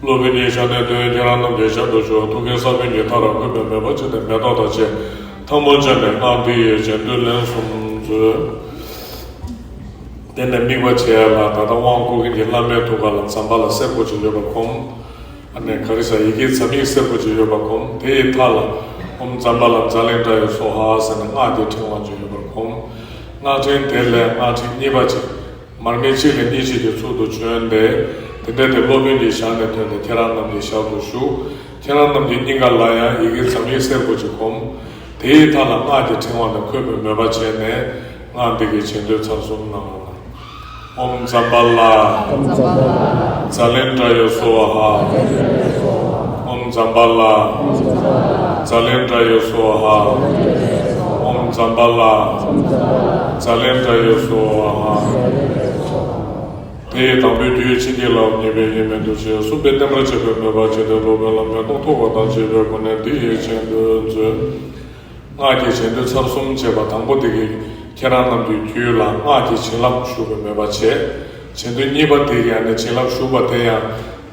སློབ་དཔོན་གྱི་ཞལ་ནས་ཐོས། ཁྱེད་རང་རྣམས་ཀྱི་ཞལ་དུ་ཞུགས། ཐུགས་ཀའི་ས་བོན་གྱི་མཐའ་རུ་འཁོད་པའི་མོས་པ་བྱས་ཏེ་མེ་ཏོག་དང་བཅས་ཐལ་མོ་སྦྱར་ནས་སྔགས་འདི་ཡི་རྗེས་ཟློས་ལན་གསུམ་མཛོད། དེ་ནས་དམིགས་པ་བྱས་ལ་ད་ལྟ་དབང་བསྐུར་མཁན་གྱི་བླ་མའི་ཐུགས་ཀ་ལ་ཛམ་བྷ་ལ་སེར་པོ་ཅིག་ཡོད་པ་བསྒོམ། ཨ་ནི་ག་རེ་ཟེར། ཡི་གེ་ཛམ་ཡིག་སེར་པོ་ཅིག་ཡོད་པ་བསྒོམ། དེ་ཡི་མཐའ་ལ་ཨོཾ་ཛམ་བྷ་ལ་ཛ་ལེནྡྲ་ཡེ་སྭཱ་ཧཱ་ཟེར་ནས་སྔགས་ཀྱི་ཕྲེང་བ་ཅིག་ཡོད་པར་བསྒོམ། སྔགས་ཕྲེང་དེ་ལས་སྔགས་ཕྲེང་གཉིས་པ་ཅིག་མར་མེ་གཅིག་ལས་གཉིས་མཆེད་ཀྱི་ཚུལ་དུ་བྱོན་ཏེ། དེ་འདྲ་དེ་སློབ་དཔོན་གྱི་ཞལ་ནས་ཐོན་ཏེ་ཁྱེད་རང་རྣམས་ཀྱི་ཞལ་དུ་ཞུགས། ཁྱེད་རང་རྣམས་ཀྱི་སྙིང་ག་ལ་ཡང་ཡི་གེ་ཛམ་ཡིག་སེར་པོ་ཅིག་བསྒོམ། དེའི་མཐའ་ལ་སྔགས་ཀྱི་ཕྲེང་བ་ལ་འཁོད་པའི་མོས་པ་བྱས་ནས་སྔགས་འདི་གི་རྗེས་ཟློས་ཚར་གསུམ་གནང་རོགས་གནང་། ཨོཾ་ཛམ་བྷ་ལ་ཛ་ལེནྡྲ་ཡེ་སྭཱ་ཧཱ། ཨོཾ་ཛམ་བྷ་ལ་ཛ་ལེནྡྲ་ཡེ་སྭཱ་ཧཱ། ཨོཾ་ཛམ་བྷ་ལ་ཛ་ལེནྡྲ་ཡེ་སྭཱ་ཧཱ། དེ་ཡི་དང་པོའི་རྒྱུད་བྱིན་གྱིས་བརླབས། གཉིས་པའི་དབྱེར་མེད་དུ་བྱས། གསུམ་པའི་བརྟན་པར་བྱེད་པའི་མོས་པ་བྱས་ཏེ་སློབ་དཔོན་ལ་མེ་ཏོག་ཐོགས་པ་དང་བཅས་པའི་སྒོ་ནས་འདི་ཡི་རྗེས་ཟློས་མཛོད། སྔགས་ཀྱི་རྗེས་ཟློས་ཚར་གསུམ་བྱས་པ་དང་པོ་དེ་གིས་ཁྱེད་རང་རྣམས་ཀྱི་རྒྱུད་ལ་སྔགས་ཀྱི་བྱིན་རླབས་ཞུགས་པའི་མོས་པ་བྱས། རྗེས་ཟློས་གཉིས་པ་དེ་གིས་ཨ་ནི་བྱིན་རླབས་ཞུགས་པ་དེ་ཡང་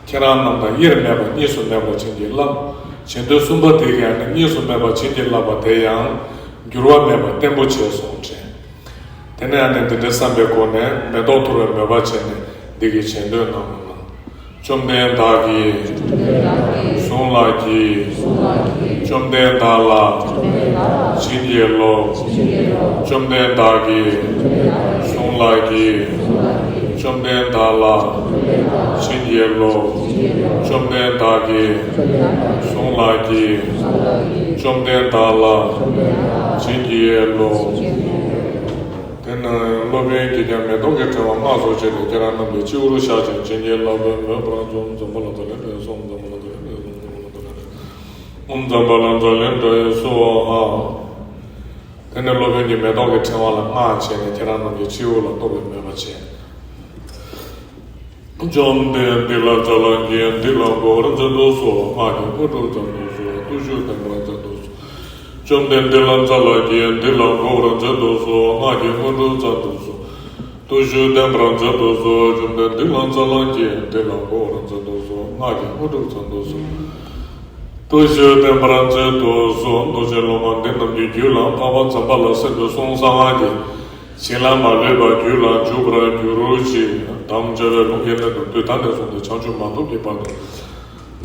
ཁྱེད་རང་རྣམས་དང་དབྱེར་མེད་པ་གཉིས་སུ་མེད་པར་བྱིན་གྱིས་བརླབས། རྗེས་ཟློས་གསུམ་པ་དེ་གིས་ཨ་ནི་གཉིས་སུ་མེད་པར་བྱིན་གྱིས་བརླབས་པ་དེ་ཡང་འགྱུར་བ་མེད་པར་བརྟན་པོ་བྱས་སོང་དྲན། དེ་ནས་ཨ་ནི་འདི་འདྲའི་བསམ་པའི་སྒོ་ནས་མེ་ཏོག་འཐོར་བའི་མོས་པ་བྱས་ནས་འདི་གི་རྗེས་ཟློས་གནང་རོགས་གནང་། བཅོམ་ལྡན་བདག་གིས་བཟུང་ལགས་ཀྱིས། བཅོམ་ལྡན་བདག་ལ་བྱིན་གྱིས་རློབས། བཅོམ་ལྡན་བདག་གིས་བཟུང་ལགས་ཀྱིས། བཅོམ་ལྡན་བདག་ལ་བྱིན་གྱིས་རློབས། བཅོམ་ལྡན་བདག་གིས་བཟུང་ལགས་ཀྱིས། བཅོམ་ལྡན་བདག་ལ་བྱིན་གྱིས་རློབས། དེ་ནས་སློབ་དཔོན་གྱིས་ཀྱང་མེ་ཏོག་གི་ཕྲེང་བ་སྔགས་སོགས་བཅས་ཏེ་ཁྱེད་རང་རྣམས་ཀྱི་སྤྱི་བོར་བཞག་ཅིང་བྱིན་གྱིས་བརླབས་པའི་མོས་པ་རང་བྱུང་། ཛམ་བྷ་ལ་ཛ་ལེནྡྲ་ཡེ་སྭཱ་ཧཱ། ཛམ་བྷ་ལ་ཛ་ལེནྡྲ་ཡེ་སྭཱ་ཧཱ། ཛམ་བྷ་ལ་ཛ་ལེནྡྲ་ཡེ་སྭཱ་ཧཱ། ཨོཾ་ཛམ་བྷ་ལ་ཛ་ལེནྡྲ་ཡེ་སྭཱ་ཧཱ། དེ་ནས་སློབ་དཔོན་གྱིས་མེ་ཏོག་གི་ཕྲེང་བ་ལ་སྔགས་བྱས་ནས་ཁྱེད་རང་རྣམས་ཀྱི་སྤྱི་བོ་ལ་གཏོགས་པའི་མོས་པ་བྱས། བཅོམ་ལྡན་བདེ་ལ་ཛ་ལ་གྱིས་འདི་ལ་མགོ་བོར་མཛད་དུ་གསོལ། སྔགས་ཀྱི་དངོས་གྲུབ་ཙམ་དུ་གསོལ། བརྟུལ་ཞུགས་བརྟན་པར་མཛད་དུ་གསོལ། བཅོམ་ལྡན་བདེ་ལ་ཛ་ལ་གྱིས་འདི་ལ་མགོ་བོར་མཛད་དུ་གསོལ། སྔགས་ཀྱི་དངོས་གྲུབ་ཙམ་དུ་གསོལ། བརྟུལ་ཞུགས་བརྟན་པར་མཛད་དུ་གསོལ། བཅོམ་ལྡན་བདེ་ལ་ཛ་ལ་གྱིས་འདི་ལ་མགོ་བོར་མཛད་དུ་གསོལ། སྔགས་ཀྱི་དངོས་གྲུབ་ཙམ་དུ་གསོལ། བརྟུལ་ཞུགས་བརྟན་པར་མཛད་དུ་གསོལ། རྡོ་རྗེ་སློབ་མ་འདི་རྣམས་ཀྱི་རྒྱུད་ལ་འཕགས་པ་ཛམ་བྷ་ལ་སེར་པོའི་གསུང་གསང་སྔགས་ཀྱི་བྱིན་རླབས་མ་ལུས་པ་རྒྱུད་ལ་འཇུག་པར་འགྱུར་ཅིག་དམ་བཅའ་བའི་ལུང་གི་སླད་དུ་དུས་ད་ནས་བཟུང་སྟེ་བྱང་ཆུབ་མ་ཐོབ་ཀྱི་བར་དུ་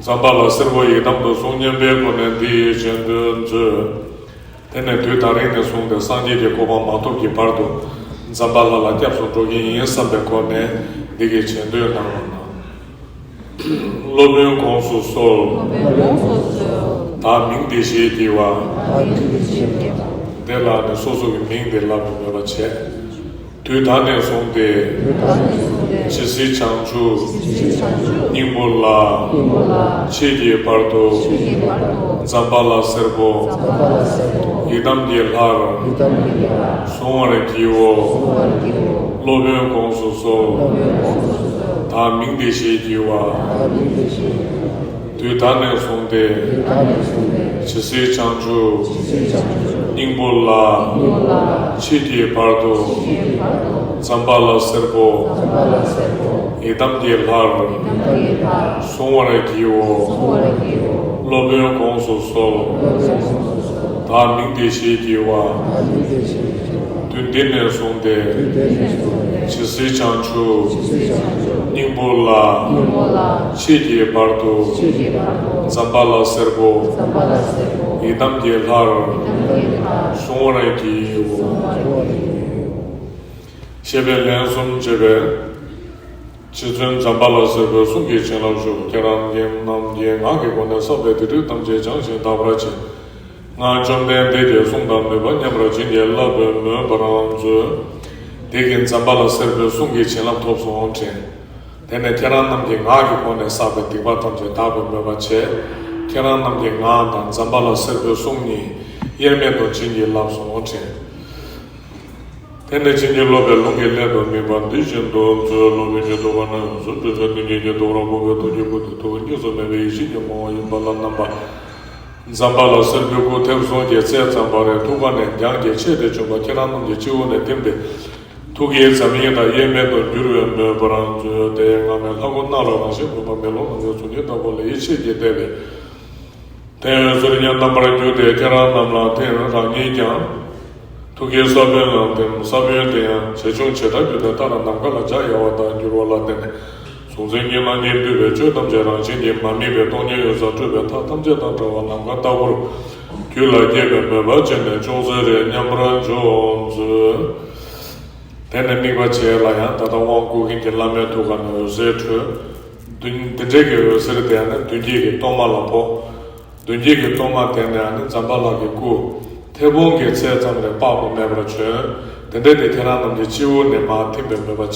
ཛམ་བྷ་ལ་སེར་པོ་ཡི་དམ་དུ་གསུང་སྙན་པའི་སྒོ་ནས་འདི་ཡི་རྗེས་ཟློས་མཛོད། དེ་ནས་དུས་ད་རིང་ནས་བཟུང་སྟེ་སངས་རྒྱས་ཀྱི་གོ་འཕང་མ་ཐོབ་ཀྱི་བར་དུ་ཛམ་བྷ་ལ་ལ་སྐྱབས་སུ་འགྲོ་གི་ཡིན་བསམ་པའི་སྒོ་ནས་འདི་གི་རྗེས་ཟློས་གནང་བ་ན། སློབ་དཔོན་དགོངས་སུ་གསོལ། སློབ་དཔོན་དགོངས་སུ་གསོལ། བདག་མིང་འདི་ཞེས་བགྱི་བ། བདག་མིང་འདི་ཞེས་བགྱི་བ། དེ་ལ་ནི་སོ་སོ་གི་མིང་འདི་ལབ་པའི་མོས་པ་བྱས། དུས་ད་ནས་བཟུང་སྟེ། དུས་ད་ནས་བཟུང་སྟེ། ཇི་སྲིད་བྱང་ཆུབ། ཇི་སྲིད་བྱང་ཆུབ། སྙིང་པོ་ལ། སྙིང་པོ་ལ། མཆིས་ཀྱི་བར་དུ། མཆིས་ཀྱི་བར་དུ། ཛམ་བྷ་ལ་སེར་པོ། ཛམ་བྷ་ལ་སེར་པོ། ཡི་དམ་གྱི་ལྷར། ཡི་དམ་གྱི་ལྷར། གཟུང་བར་བགྱིའོ། གཟུང་བར་བགྱིའོ། སློབ་དཔོན་དགོངས་སུ་གསོལ། སློབ་དཔོན་དགོངས་སུ་གསོལ། བདག་མིང་འདི་ཞེས་བགྱི་བ། བདག་མིང་འདི་ཞེས་བགྱི་བ། དུས་ད་ནས་བཟུང་སྟེ། དུས་ད་ནས་བཟུང་སྟེ། ཇི་སྲིད་བྱང་ཆུབ། ཇི་སྲིད་བྱང་ཆུབ། སྙིང་པོ་ལ། སྙིང་པོ་ལ། མཆིས་ཀྱི་བར་དུ། མཆིས་ཀྱི་བར་དུ། ཛམ་བྷ་ལ་སེར་པོ། ཛམ་བྷ་ལ་སེར་པོ། ཡི་དམ་གྱི་ལྷར། ཡི་དམ་གྱི་ལྷར། གཟུང་བར་བགྱིའོ། གཟུང་བར་བགྱིའོ། སློབ་དཔོན་དགོངས་སུ་གསོལ། སློབ་དཔོན་དགོངས་སུ་གསོལ། བདག་མིང་འདི་ཞེས་བགྱི་བ། བདག་མིང་འདི་ཞེས་བགྱི་བ། དུས་འདི་ནས་བཟུང་སྟེ། དུས་འདི་ནས་བཟུང་སྟེ། ཇི་སྲིད་བྱང་ཆུབ། ཇི་སྲིད་བྱང་ཆུབ། སྙིང་པོ་ལ། སྙིང་པོ་ལ། མཆིས་ཀྱི་བར་དུ། མཆིས་ཀྱི་བར་དུ། ཛམ་བྷ་ལ་སེར་པོ། ཛམ་བྷ་ལ་སེར་པོ། ཡི་དམ་གྱི་ལྷར། ཡི་དམ་གྱི་ལྷར། གཟུང་བར་བགྱིའོ། གཟུང་བར་བགྱིའོ། ཞེས་པའི་ལན་གསུམ་བརྗོད་པས། རྗེ་བཙུན་ཛམ་བྷ་ལ་སེར་པོའི་གསུང་གི་བྱིན་རླབས་ཞུགས། ཁྱེད་རང་རྣམས་ཀྱིས་ངག་གི་སྒོ་ནས་བསགས་པའི་སྡིག་སྒྲིབ་ཐམས་ཅད་བྱང་ཞིང་དག་པར་བྱེད། ང་བཅོམ་ལྡན་འདས་ཀྱི་གསུང་དང་ནུས་པ་མཉམ་པར་བྱིན་གྱིས་བརླབ་པར་མོས་པར་མཛོད། དེ་གིན་ཛམ་བྷ་ལ་སེར་པོའི་གསུང་གི་བྱིན་རླབས་ཐོབ་སོང་དྲན། དེ་ནས་ཁྱེད་རང་རྣམས་ཀྱིས་ངག་གི་སྒོ་ནས་བསགས་པའི་སྡིག་པ་ཐམས་ཅད་དག་པར་མོས་པ་བྱས། ཁྱེད་རང་རྣམས་ཀྱིས་ངག་དང་ཛམ་བྷ་ལ་སེར་པོའི་གསུང་གཉིས་དབྱེར་མེད་དུ་བྱིན་གྱིས་བརླབས་སོང་དྲན། དེ་ནས་བྱིན་གྱིས་རློབ་པའི་ལུང་གི་སླད་དུ་དམིགས་པ་འདི་བཞིན་དུ་མཛོད། སློབ་དཔོན་གྱི་ཐུགས་ཀ་ནས་འོད་ཟེར་འཕྲོས་པས་མདུན་བསྐྱེད་ཀྱི་ཐོག་རང་བུ་བའི་ཐུགས་ཀྱི་སྐུ་དེ་ཐུགས་གཉིས་སུ་མེད་པའི་ཡེ་ཤེས་ཀྱི་ངོ་བོ་ཡིན་པ་ལ་རྣམ་པ། ཛམ་བྷ་ལ་སེར་པོའི་སྐུ་ཐེབས་གསུམ་གྱི་ཚད་ཙམ་པ་རེ་ཐུགས་ཀ་ནས་རྒྱང་གི་ཆད་དེ་བྱོན་པ་ཁྱེད་རང་རྣམས་ཀྱི་སྤྱི་བོ་ནས་ཐིམ་པས། ཐུགས་ཀྱི་ཛམ་ཡིག་དང་དབྱེར་མེད་དུ་འགྱུར་བའི་མོས་པ་རང་མཛོད། དེ་ཡང་སྔ་མའི་ལྷ་སྐུ་སྣང་ལ་རང་བཞིན་མངོན་པ་མེ་ལོང་ནམ་མཁའི་གཟུགས་བརྙན་ལྟ་བུ་ལ་ཡིད་ཆེས་ཀྱིས་བལྟས་པས། དེ་འོད་ཟེར་གྱིས་རྣམ་པར་གྱུར་ཏེ་ཁྱེད་རང་རྣམས་ལ་ཐིམ། རང་ཉིད་ཀྱང་ཐུགས་ཀའི་ས་བོན་ལ་ཐིམ། ས་བོན་དེ་ཡང་ཇེ་ཆུང་ཇེ་ཕྲར་གྱུར་ཏེ་མཐར་ནམ་མཁའ་ལ་འཇའ་ཡལ་བ་ལྟར་འགྱུར་བ་ལ་བརྟེན་ནས་གཟུང་འཛིན་གྱི་རྣམ་སྨིན་འདུས་པའི་ཆོས་ཐམས་ཅད་རང་བཞིན་གྱིས་མ་དམིགས་པའི་སྟོང་ཉིད་འོད་གསལ་སྤྲོས་པའི་མཐའ་ཐམས་ཅད་དང་བྲལ་བ་ནམ་མཁའ་ལྟ་བུར་རྒྱུད་ལ་སྐྱེས་པའི་མོས་པ་བྱས་ནས་ཅུང་ཟད་རེ་མཉམ་པར་འཇོག་མཛོད། དེ་ནས་དམིགས་པ་བྱས་ལ་ཡང་ད་ལྟ་དབང་བསྐུར་མཁན་གྱི་བླ་མའི་ཐུགས་ཀ་ནས་འོད་ཟེར་འཕྲོས། མདུན་དེ་འདྲའི་གི་འོད་ཟེར་དེ་ནི་མདུན་བསྐྱེད་ཀྱི་གཏོར་མ་ལ་ཕོག་མདུན་བསྐྱེད་ཀྱི་གཏོར་མ་དེ་ནས་ཨ་ནི་ཛམ་བྷ་ལ་གི་སྐུ་མཐེ་བོང་གི་ཚད་ཙམ་རེ་དཔག་ཏུ་མེད་པར་བྱོན། དེ་འདྲ་དེ་ཁྱེད་རང་རྣམས་ཀྱི་སྤྱི་བོ་ནས་མར་ཐིམ་པའི་མོས་པ་བྱས།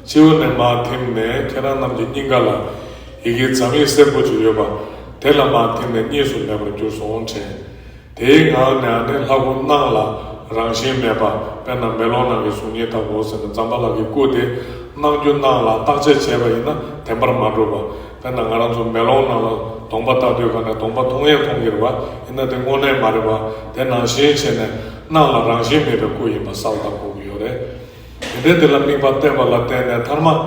སྤྱི་བོ་ནས་མར་ཐིམ་ནས་ཁྱེད་རང་རྣམས་ཀྱི་སྙིང་ག་ལ་ཡི་གེ་ཛམ་ཡིག་སེར་པོ་ཅིག་ཡོད་པ་དེ་ལ་མར་ཐིམ་ནས་གཉིས་སུ་མེད་པར་གྱུར་སོང་དྲན། དེའི་ངང་ནས་ཨ་ནི་ལྷ་སྐུ་སྣང་ལ་རང་བཞིན་མེད་པ། དཔེར་ན་མེ་ལོང་ནང་གི་གཟུགས་བརྙན་ལྟ་བུ་ཟེར་ན་ཛམ་བྷ་ལ་གི་སྐུ་དེ་སྣང་རྒྱུ་སྣང་ལ་བརྟག་དཔྱད་བྱས་པ་ཡིན་ན་བདེན་པར་མ་གྲུབ་པ། དཔེར་ན་ང་རང་ཚོ་མེ་ལོང་ནང་ལ་གདོང་པ་ལྟ་དུས་ག་ནས་གདོང་པ་མཐོང་ཡས་མཐོང་གི་རེད་བ། ཡིན་ན་དེ་དངོས་གནས་མ་རེད་བ། དེ་ནང་བཞིན་བྱས་ནས་སྣང་ལ་རང་བཞིན་མེད་པའི་སྐུ་ཡིན་པ་གསལ་བོ་གོ་གི་ཡོད་རེད། དེ་འདྲའི་དེ་ལ་དམིགས་པ་གཏད་པ་ལ་བརྟེན་ནས་མཐར་མ།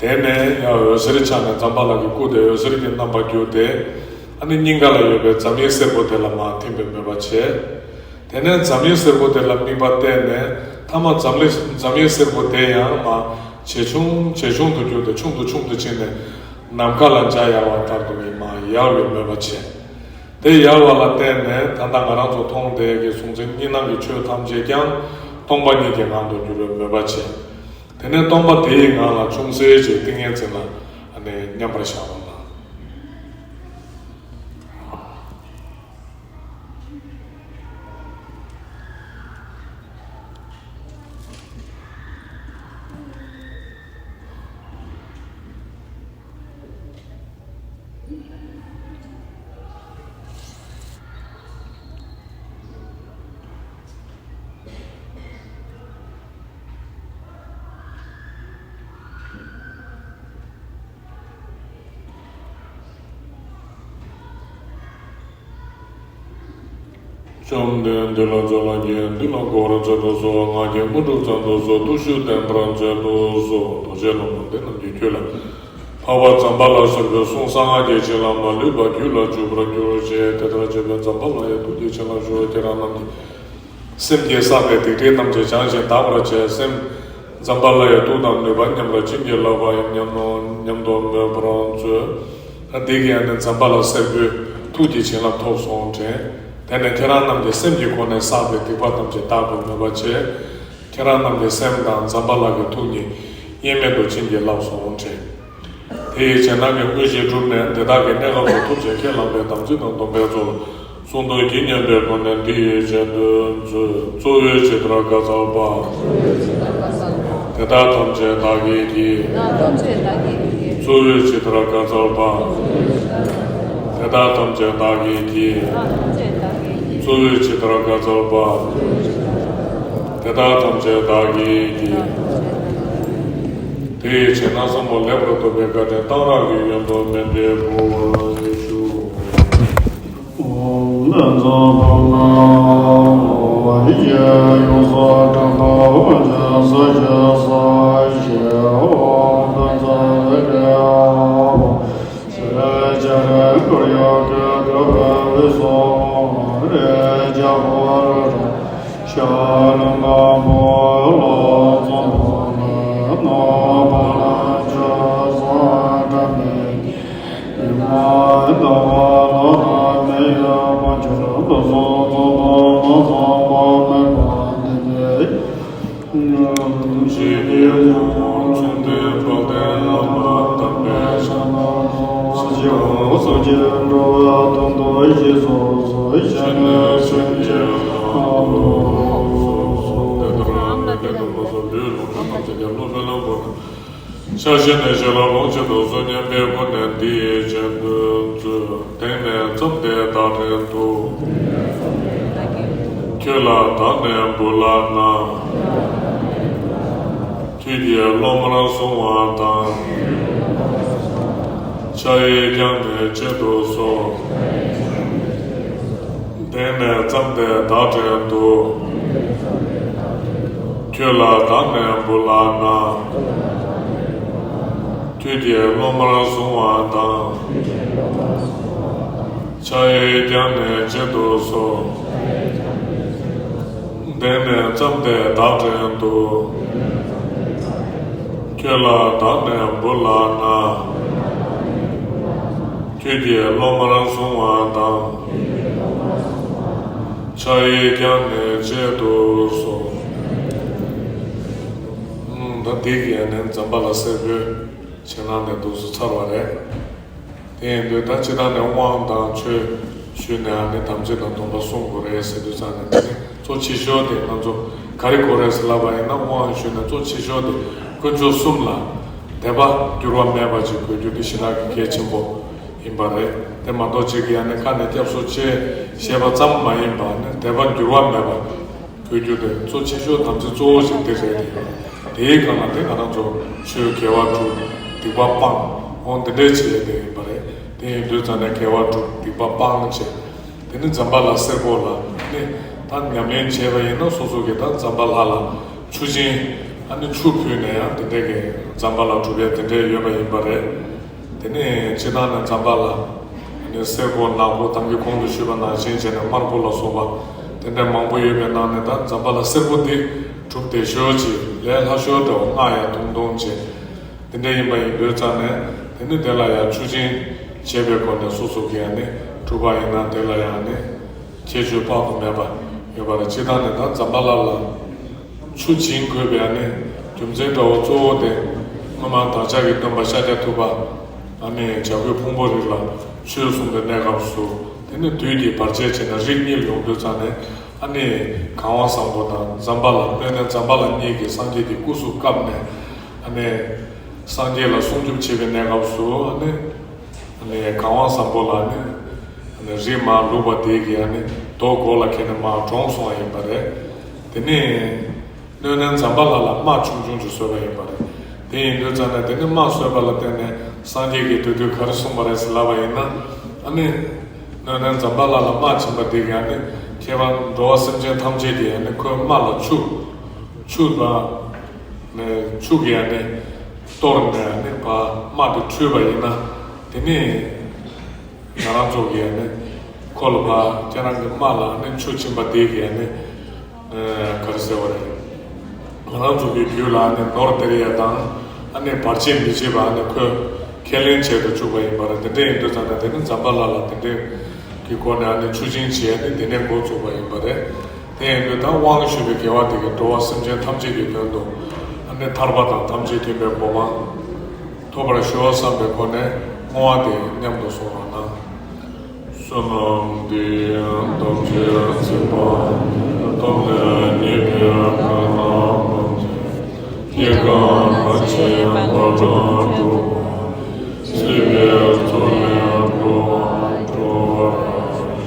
དེ་ནས་ཡང་འོད་ཟེར་ཆགས་ནས་ཛམ་བྷ་ལ་གི་སྐུ་དེ་འོད་ཟེར་གྱི་རྣམ་པར་གྱུར་ཏེ། ཨ་ནི་སྙིང་ག་ལ་ཡོད་པའི་ཛམ་ཡིག་སེར་པོ་དེ་ལ་མར་ཐིམ་པའི་མོས་པ་བྱས། དེ་ནས་ཛམ་ཡིག་སེར་པོ་དེ་ལ་དམིགས་པ་གཏད་ནས་མཐའ་མ་ཛམ་ལི་ཛམ་ཡིག་སེར་པོ་དེ་ཡང་མར་ཇེ་ཆུང་ཇེ་ཆུང་དུ་གྱུར་ཏེ་ཆུང་དུ་ཆུང་དུ་ཕྱིན་ནས་ནམ་མཁའ་ལ་འཇའ་ཡལ་བ་ལྟར་དུ་མར་ཡལ་བའི་མོས་པ་བྱས། དེ་ཡལ་བ་ལ་བརྟེན་ནས་ད་ལྟ་ང་རང་ཚོ་མཐོང་བསྡད་ཀྱི་གཟུང་འཛིན་གཉིས་སྣང་གི་ཆོས་ཐམས་ཅད་ཀྱང་སྟོང་པ་ཉིད་ཀྱི་ངང་དུ་འགྱུར་བའི་མོས་པ་བྱས། དེ་ནས་སྟོང་པ་དེ་ཡི་ངང་ལ་ཅུང་ཟད་ཅིག་ཏིང་ངེ་འཛིན་ལ་ཨ་ནི་མཉམ་པར་བཞག་པ་ལ། བཅོམ་ལྡན་འདས་ལ་ཕྱག་འཚལ་ལོ། འདི་ལ་མགོ་བོར་མཛད་དུ་གསོལ། ང་རྒྱལ་མི་འཁྲུགས་ཙམ་དུ་གསོལ། བརྟུལ་ཞུགས་བརྟན་པར་མཛད་དུ་གསོལ། རྡོ་རྗེ་སློབ་དཔོན་འདི་རྣམས་ཀྱི་རྒྱུད་ལ། འཕགས་པ་ཛམ་བྷ་ལ་སེར་པོའི་གསུང་གསང་སྔགས་ཀྱི་བྱིན་རླབས་མ་ལུས་པ་རྒྱུད་ལ་འཇུག་པར་གྱུར་ཅིག་དེ་ལྟར་བྱས་པས་ཛམ་བྷ་ལ་ཡི་ཐུགས་ཀྱི་བྱིན་རླབས་ཞུ། ཁྱེད་རང་རྣམས་ཀྱི་སེམས་ཀྱིས་བསགས་པའི་སྡིག་སྒྲིབ་རྣམས་ཀྱིས་བྱང་ཞིང་དག་པར་བྱས། སེམས་ཛམ་བྷ་ལ་ཡི་ཐུགས་དང་ནུས་པ་མཉམ་ར་བྱིན་གྱིས་བརླབས་པ་ཡིན་སྙམ་མོ་སྙམ་དུ་མོས་པར་མཛོད། ད་འདི་གིས་ཡང་ནི་ཛམ་བྷ་ལ་སེར་པོའི་ཐུགས་ཀྱི་བྱིན་རླབས་ཐོབ་སོང་དྲན། དེ་ནས་ཁྱེད་རང་རྣམས་ཀྱི་སེམས་ཀྱི་སྒོ་ནས་བསགས་པའི་སྡིག་པ་ཐམས་ཅད་དག་པའི་མོས་པ་བྱས། ཁྱེད་རང་རྣམས་ཀྱི་སེམས་དང་ཛམ་བྷ་ལ་གི་ཐུགས་གཉིས་དབྱེར་མེད་དུ་བྱིན་གྱིས་བརླབས་སོང་དྲན། དེ་ཡི་རྗེས་གནང་གི་དངོས་གཞི་བསྒྲུབས་ནས་དེ་དག་གི་གནས་སྐབས་སུ་ཐུགས་རྗེ་ཁས་བླངས་པའི་དམ་ཚིག་དང་སྡོམ་པའི་གཙོར། གསུང་དོན་བགྱི་སྙམ་པའི་སྒོ་ནས་འདི་ཡི་རྗེས་ཟློས་མཛོད། གཙོ་བོས་ཇི་ལྟར་བཀའ་སྩལ་པ། དེ་དག་ཐམས་ཅད་བདག་གིས་བགྱི། གཙོ་བོས་ཇི་ལྟར་བཀའ་སྩལ་པ། དེ་དག་ཐམས་ཅད་བདག་གིས་བགྱི། གཙོ་བོས་ཇི་ལྟར་བཀའ་སྩལ་པ། དེ་དག་ཐམས་ཅད་བདག་གིས་བགྱི། དེ་ཡི་རྗེས་གནང་བཟང་པོ་ལེགས་པར་ཐོབ་པའི་བཀའ་དྲིན་གཏང་རག་གི་ཡོན་དུ་སྨིན་པའི་གུས་པར་ཞུ། ཕྱག་བཞི་ནས་ཞལ་ལ་ལོངས་སྤྱོད་དུ་གསོལ་སྙམ་པའི་སྒོ་ནས་འདི་ཡི་རྗེས་ཟློས་མཛོད། སྟེང་ནས་བརྩམས་ཏེ་བདག་སྒྲ་དུ། ཁྱོད་ལ་བདག་ནས་འབུལ་ལགས་ན། ཁྱོད་ཀྱིས་སློབ་མར་གཟུང་བ་དང་། ཕྱག་གཡས་བརྐྱངས་ནས་ཆེད་དུ་གསོལ། སྟེང་ནས་བརྩམས་ཏེ་བདག་སྒྲ་དུ། ཁྱོད་ལ་བདག་ནས་འབུལ་ལགས་ན། ཁྱོད་ཀྱིས་སློབ་མར་གཟུང་བ་དང་། ཕྱག་གཡས་བརྐྱངས་ནས་ཆེད་དུ་གསོལ། སྟེང་ནས་བརྩམས་ཏེ་བདག་སྒྲ་དུ། ཁྱོད་ལ་བདག་ནས་འབུལ་ལགས་ན། ཁྱོད་ཀྱིས་སློབ་མར་གཟུང་བ་དང་། ཕྱག་གཡས་བརྐྱངས་ནས་ཆེད་དུ་གསོལ། ད་འདི་གི་ཡང་ནས་ཛམ་བྷ་ལ་སེར་པོའི་ཕྱི་ནང་ནས་འདུག་སུ་ཚར་བ་རེད། དེ་ཡིན་དུས་ད་སྤྱིར་བཏང་ནས་དབང་དང་ཆོས་ཞུས་ནས་ཨ་ནི་དམ་ཚིག་དང་སྡོམ་པ་སྲུང་དགོས་རེད་ཟེར་དུས་ཙང་ནས་དེ་ནི་གཙོ་ཆེ་ཤོས་དེ་ང་ཚོ་ག་རེ་དགོས་རེད་ཟེར་ལབ་པ་ཡིན་ན། དབང་ཞུས་ནས་གཙོ་ཆེ་ཤོས་དེ་དཀོན་མཆོག་གསུམ་ལ་དད་པ་འགྱུར་བ་མེད་པ་ཅིག་དགོས་རྒྱུ་དེ་ཞེ་དྲག་གི་གལ་ཆེན་པོ་ཡིན་པ་རེད། དེ་མ་གཏོགས་ཅིག་གིས་ཨ་ནི་ཁ་ནས་སྐྱབས་སུ་མཆི་ཞེས་པ་ཙམ་མ་ཡིན་པ་ནི་དད་པ་འགྱུར་བ་མེད་པ། དགོས་རྒྱུ་དེ་གཙོ་ཆེ་ཤོས་དམ་ཚིག་གཙོ་བོ་ཞིག་དེ་རེད་དེ། དེའི་སྒང་ལ་དེ་ང་རང་ཚོ་ཆོས་དགེ་བ་སྒྲུབ་སྡིག་པ་སྤང་འོང་དེ་འདྲའི་བྱེད་ཡས་དེ་ཡིན་པ་རེད། དེ་ཡིན་དུས་ཙང་ནས་དགེ་བ་སྒྲུབ་སྡིག་པ་སྤང་བྱས། དེ་ནི་ཛམ་བྷ་ལ་སེར་པོ་ལ་ནི་ད་ཉམས་ལེན་བྱས་པ་ཡིན་ན་སོ་སོ་གི་ད་ཛམ་བྷ་ལ་ལ་ཆུ་སྦྱིན་ཨ་ནི་ཆུ་ཕུལ་ནས་ཡང་དེ་འདྲའི་གི་ཛམ་བྷ་ལ་སྒྲུབ་ཡས་དེ་འདྲའི་ཡོད་པ་ཡིན་པ་རེད། དེ་ནས་སྤྱིར་བཏང་ནས་ཛམ་བྷ་ལ་ནི་སེར་པོ་ནག་པོ་དང་གི་གོང་དུ་ཞུས་པ་ནང་བཞིན་བྱས་ནས་དམར་པོ་ལ་སོགས་པ་དེ་འདྲ་མང་པོ་ཡོད་པའི་ནང་ནས་ད་ཛམ་བྷ་ལ་སེར་པོ་འདི་གྲུབ་བདེ་ཤོས་ཅིག་ལས་སླ་ཤོས་འདྲ་བོ་ལྔ་ཡང་ཐུང་ཐུང་བྱས་དེ་འདྲ་ཡིན་པ་ཡིན་དུས་ཙང་ནས་དེ་ནི་དེ་ལ་ཡང་ཆུ་སྦྱིན་བྱས་པའི་སྒོ་ནས་སོ་སོ་གི་ཡང་ནི་གྲུབ་པ་ཡིན་ན་དེ་ལ་ཡང་ནི་ཁྱད་ཆོས་དཔག་ཏུ་མེད་པ་ཡོད་པ་རེད། སྤྱིར་བཏང་ནས་ད་ཛམ་བྷ་ལ་ལ། ཆུ་སྦྱིན་དགོས་པའི་ཨ་ནི་རྒྱུ་མཚན་འདྲ་བོ་གཙོ་བོ་དེ་སྔོན་མ་བདག་ཅག་གི་སྟོན་པ་ཤཱཀྱ་ཐུབ་པ་ཨ་ནི་བྱ་རྒོད་ཕུང་པོ་རི་ལ་ཆོས་གསུངས་པའི་གནས་སྐབས་སུ་དེ་ནི་བདུད་ཀྱིས་བར་ཆད་བྱས་ནས་རིགས་གཉིས་ལ་ཡོང་དུས་ཙང་ནས་ཨ་ནི་གང་བ་བཟང་པོ་དང་ཛམ་བྷ་ལ་དངོས་གནས་ཛམ་བྷ་ལ་གཉིས་ཀྱིས་སངས་རྒྱས་ཀྱི་སྐུ་གཟུགས་བཀབ་ནས་ཨ་ནི་སངས་རྒྱས་ལ་སྲུང་སྐྱོབ་བྱེད་པའི་གནས་སྐབས་སུ་ཨ་ནི། ཨ་ནི་གང་བ་བཟང་པོ་ལ་ནི་ཨ་ནི་རི་མར་བླུགས་པ་དེ་གིས་ཨ་ནི་རྡོ་མགོ་ལ་འཁེལ་ནས་མར་གྲོངས་སོང་བ་ཡིན་པ་རེད། དེ་ནས་གནོད་སྦྱིན་ཛམ་བྷ་ལ་ལ་རྨ་ཆུང་ཆུང་ཅིག་བཟོས་པ་ཡིན་པ་རེད། དེ་ཡིན་དུས་ཙང་ནས་དེ་ནི་རྨ་བཟོས་པ་ལ་བརྟེན་ནས་སངས་རྒྱས་ཀྱིས་དེ་དུས་ག་རེ་གསུངས་པ་རེད་ཟེར་ལབ་པ་ཡིན་ན། ཨ་ནི་གནོད་སྦྱིན་ཛམ་བྷ་ལ་ལ་རྨ་བྱིན་པ་དེ་གིས་ཨ་ནི་ཁྱད་པར་འགྲོ་བ་སེམས་ཅན་ཐམས་ཅད་ཀྱིས་ཨ་ནི་ཁོའི་རྨ་ལ་ཆུ་ཆུ་ལ་ནས་ཆུ་གིས་ཨ་ནི་གཏོར་ནས་ཨ་ནི་ཕར་རྨ་དེ་འཁྲུད་པ་ཡིན་ན་དེ་ནི། ང་རང་ཚོ་གིས་ནི་ཁོ་ལ་ཕར་ཁྱེད་རང་གི་རྨ་ལ་ནི་ཆུ་བྱིན་པ་དེ་གིས་ནི་ག་རེ་ཟེར་བ་རེད། ང་རང་ཚོ་གི་རྒྱུད་ལ་ནི་ནོར་སྟེར་ཡས་དང་ཨ་ནི་བར་ཆད་མི་བྱེད་པ་ནི་ཁོས་ཁས་ལེན་བྱེད་དུ་བཅུག་པ་ཡིན་པ་རེད། དེ་འདྲ་ཡིན་དུས་ཙང་ནས་དེ་ནི་ཛམ་བྷ་ལ་ལ་དེ་འདྲའི་གི་སྒོ་ནས་ཨ་ནི་ཆུ་སྦྱིན་བྱས་ནི་དེ་ནས་འགོ་བཙུགས་པ་ཡིན་པ་རེད། དེ་ཡིན་དུས་ད་དབང་ཞུས་པའི་དགེ་བ་དེ་གིས་འགྲོ་བ་སེམས་ཅན་ཐམས་ཅད་ཀྱི་དོན་དུ་ཨ་ནི་ཐར་པ་དང་ཐམས་ཅད་མཁྱེན་པའི་གོ་འཕང་ཐོབ་པར་ཤོག་བསམ་པའི་སྒོ་ནས་བསྔོ་བ་དེ་མཉམ་དུ་གསུང་རོགས་གནང་། ལམ་འདི་ཡང་ཐམས་ཅད་ཚིག་པ་ཉིད་ཐོབ་ནས་ཉེས་པའི་དགྲ་རྣམས་ཕམ་བྱས། སྐྱེ་རྒ་ན་འཆིའི་རྦ་ཀློང་འཁྲུགས་པ། སྲིད་པའི་མཚོ་ལས་འགྲོ་བ་སྒྲོལ་བར་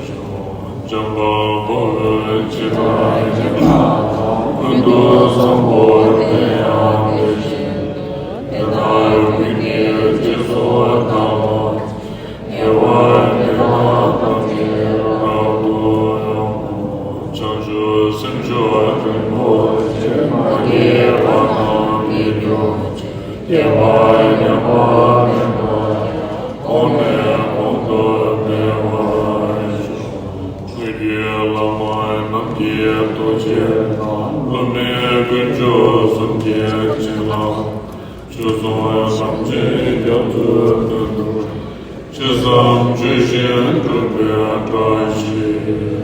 ཤོག། འཇམ་དཔལ་དཔའ་བོས་ཇི་ལྟར་མཁྱེན་པ་དང་། ཀུན་ཏུ་བཟང་པོ་དེ་ཡང་དེ་བཞིན་ཏེ། དེ་ལྟར་ཀུན་གྱི་རྗེས་སུ་བདག་སློབ་ཅིང་། དགེ་བ་འདི་དག་བདག་གིས་རབ་ཏུ་ཡོངས་བསྔོ། བྱང་ཆུབ་སེམས་མཆོག་རིན་པོ་ཆེ། མ་སྐྱེས་པ་རྣམས་སྐྱེ་གྱུར་ཅིག། སྐྱེས་པ་ཉམས་པ་མེད་པ་ཡང་། གོང་ནས་གོང་དུ་འཕེལ་བར་ཤོག། བོད་ཀྱི་བླ་མ་རྣམས་ཀྱི་ཐུགས་རྗེ་དང་། སློབ་མའི་ཀུན་སྤྱོད་བསམ་གྱིས་མི་ཁྱབ་པ། ཆོས་སྲུང་དམ་ཅན་རྒྱ་མཚོའི་མདུན་དུ། ཆོས་སམ་ཆོས་བཞིན་སྒྲུབ་པའི་བཀྲ་ཤིས།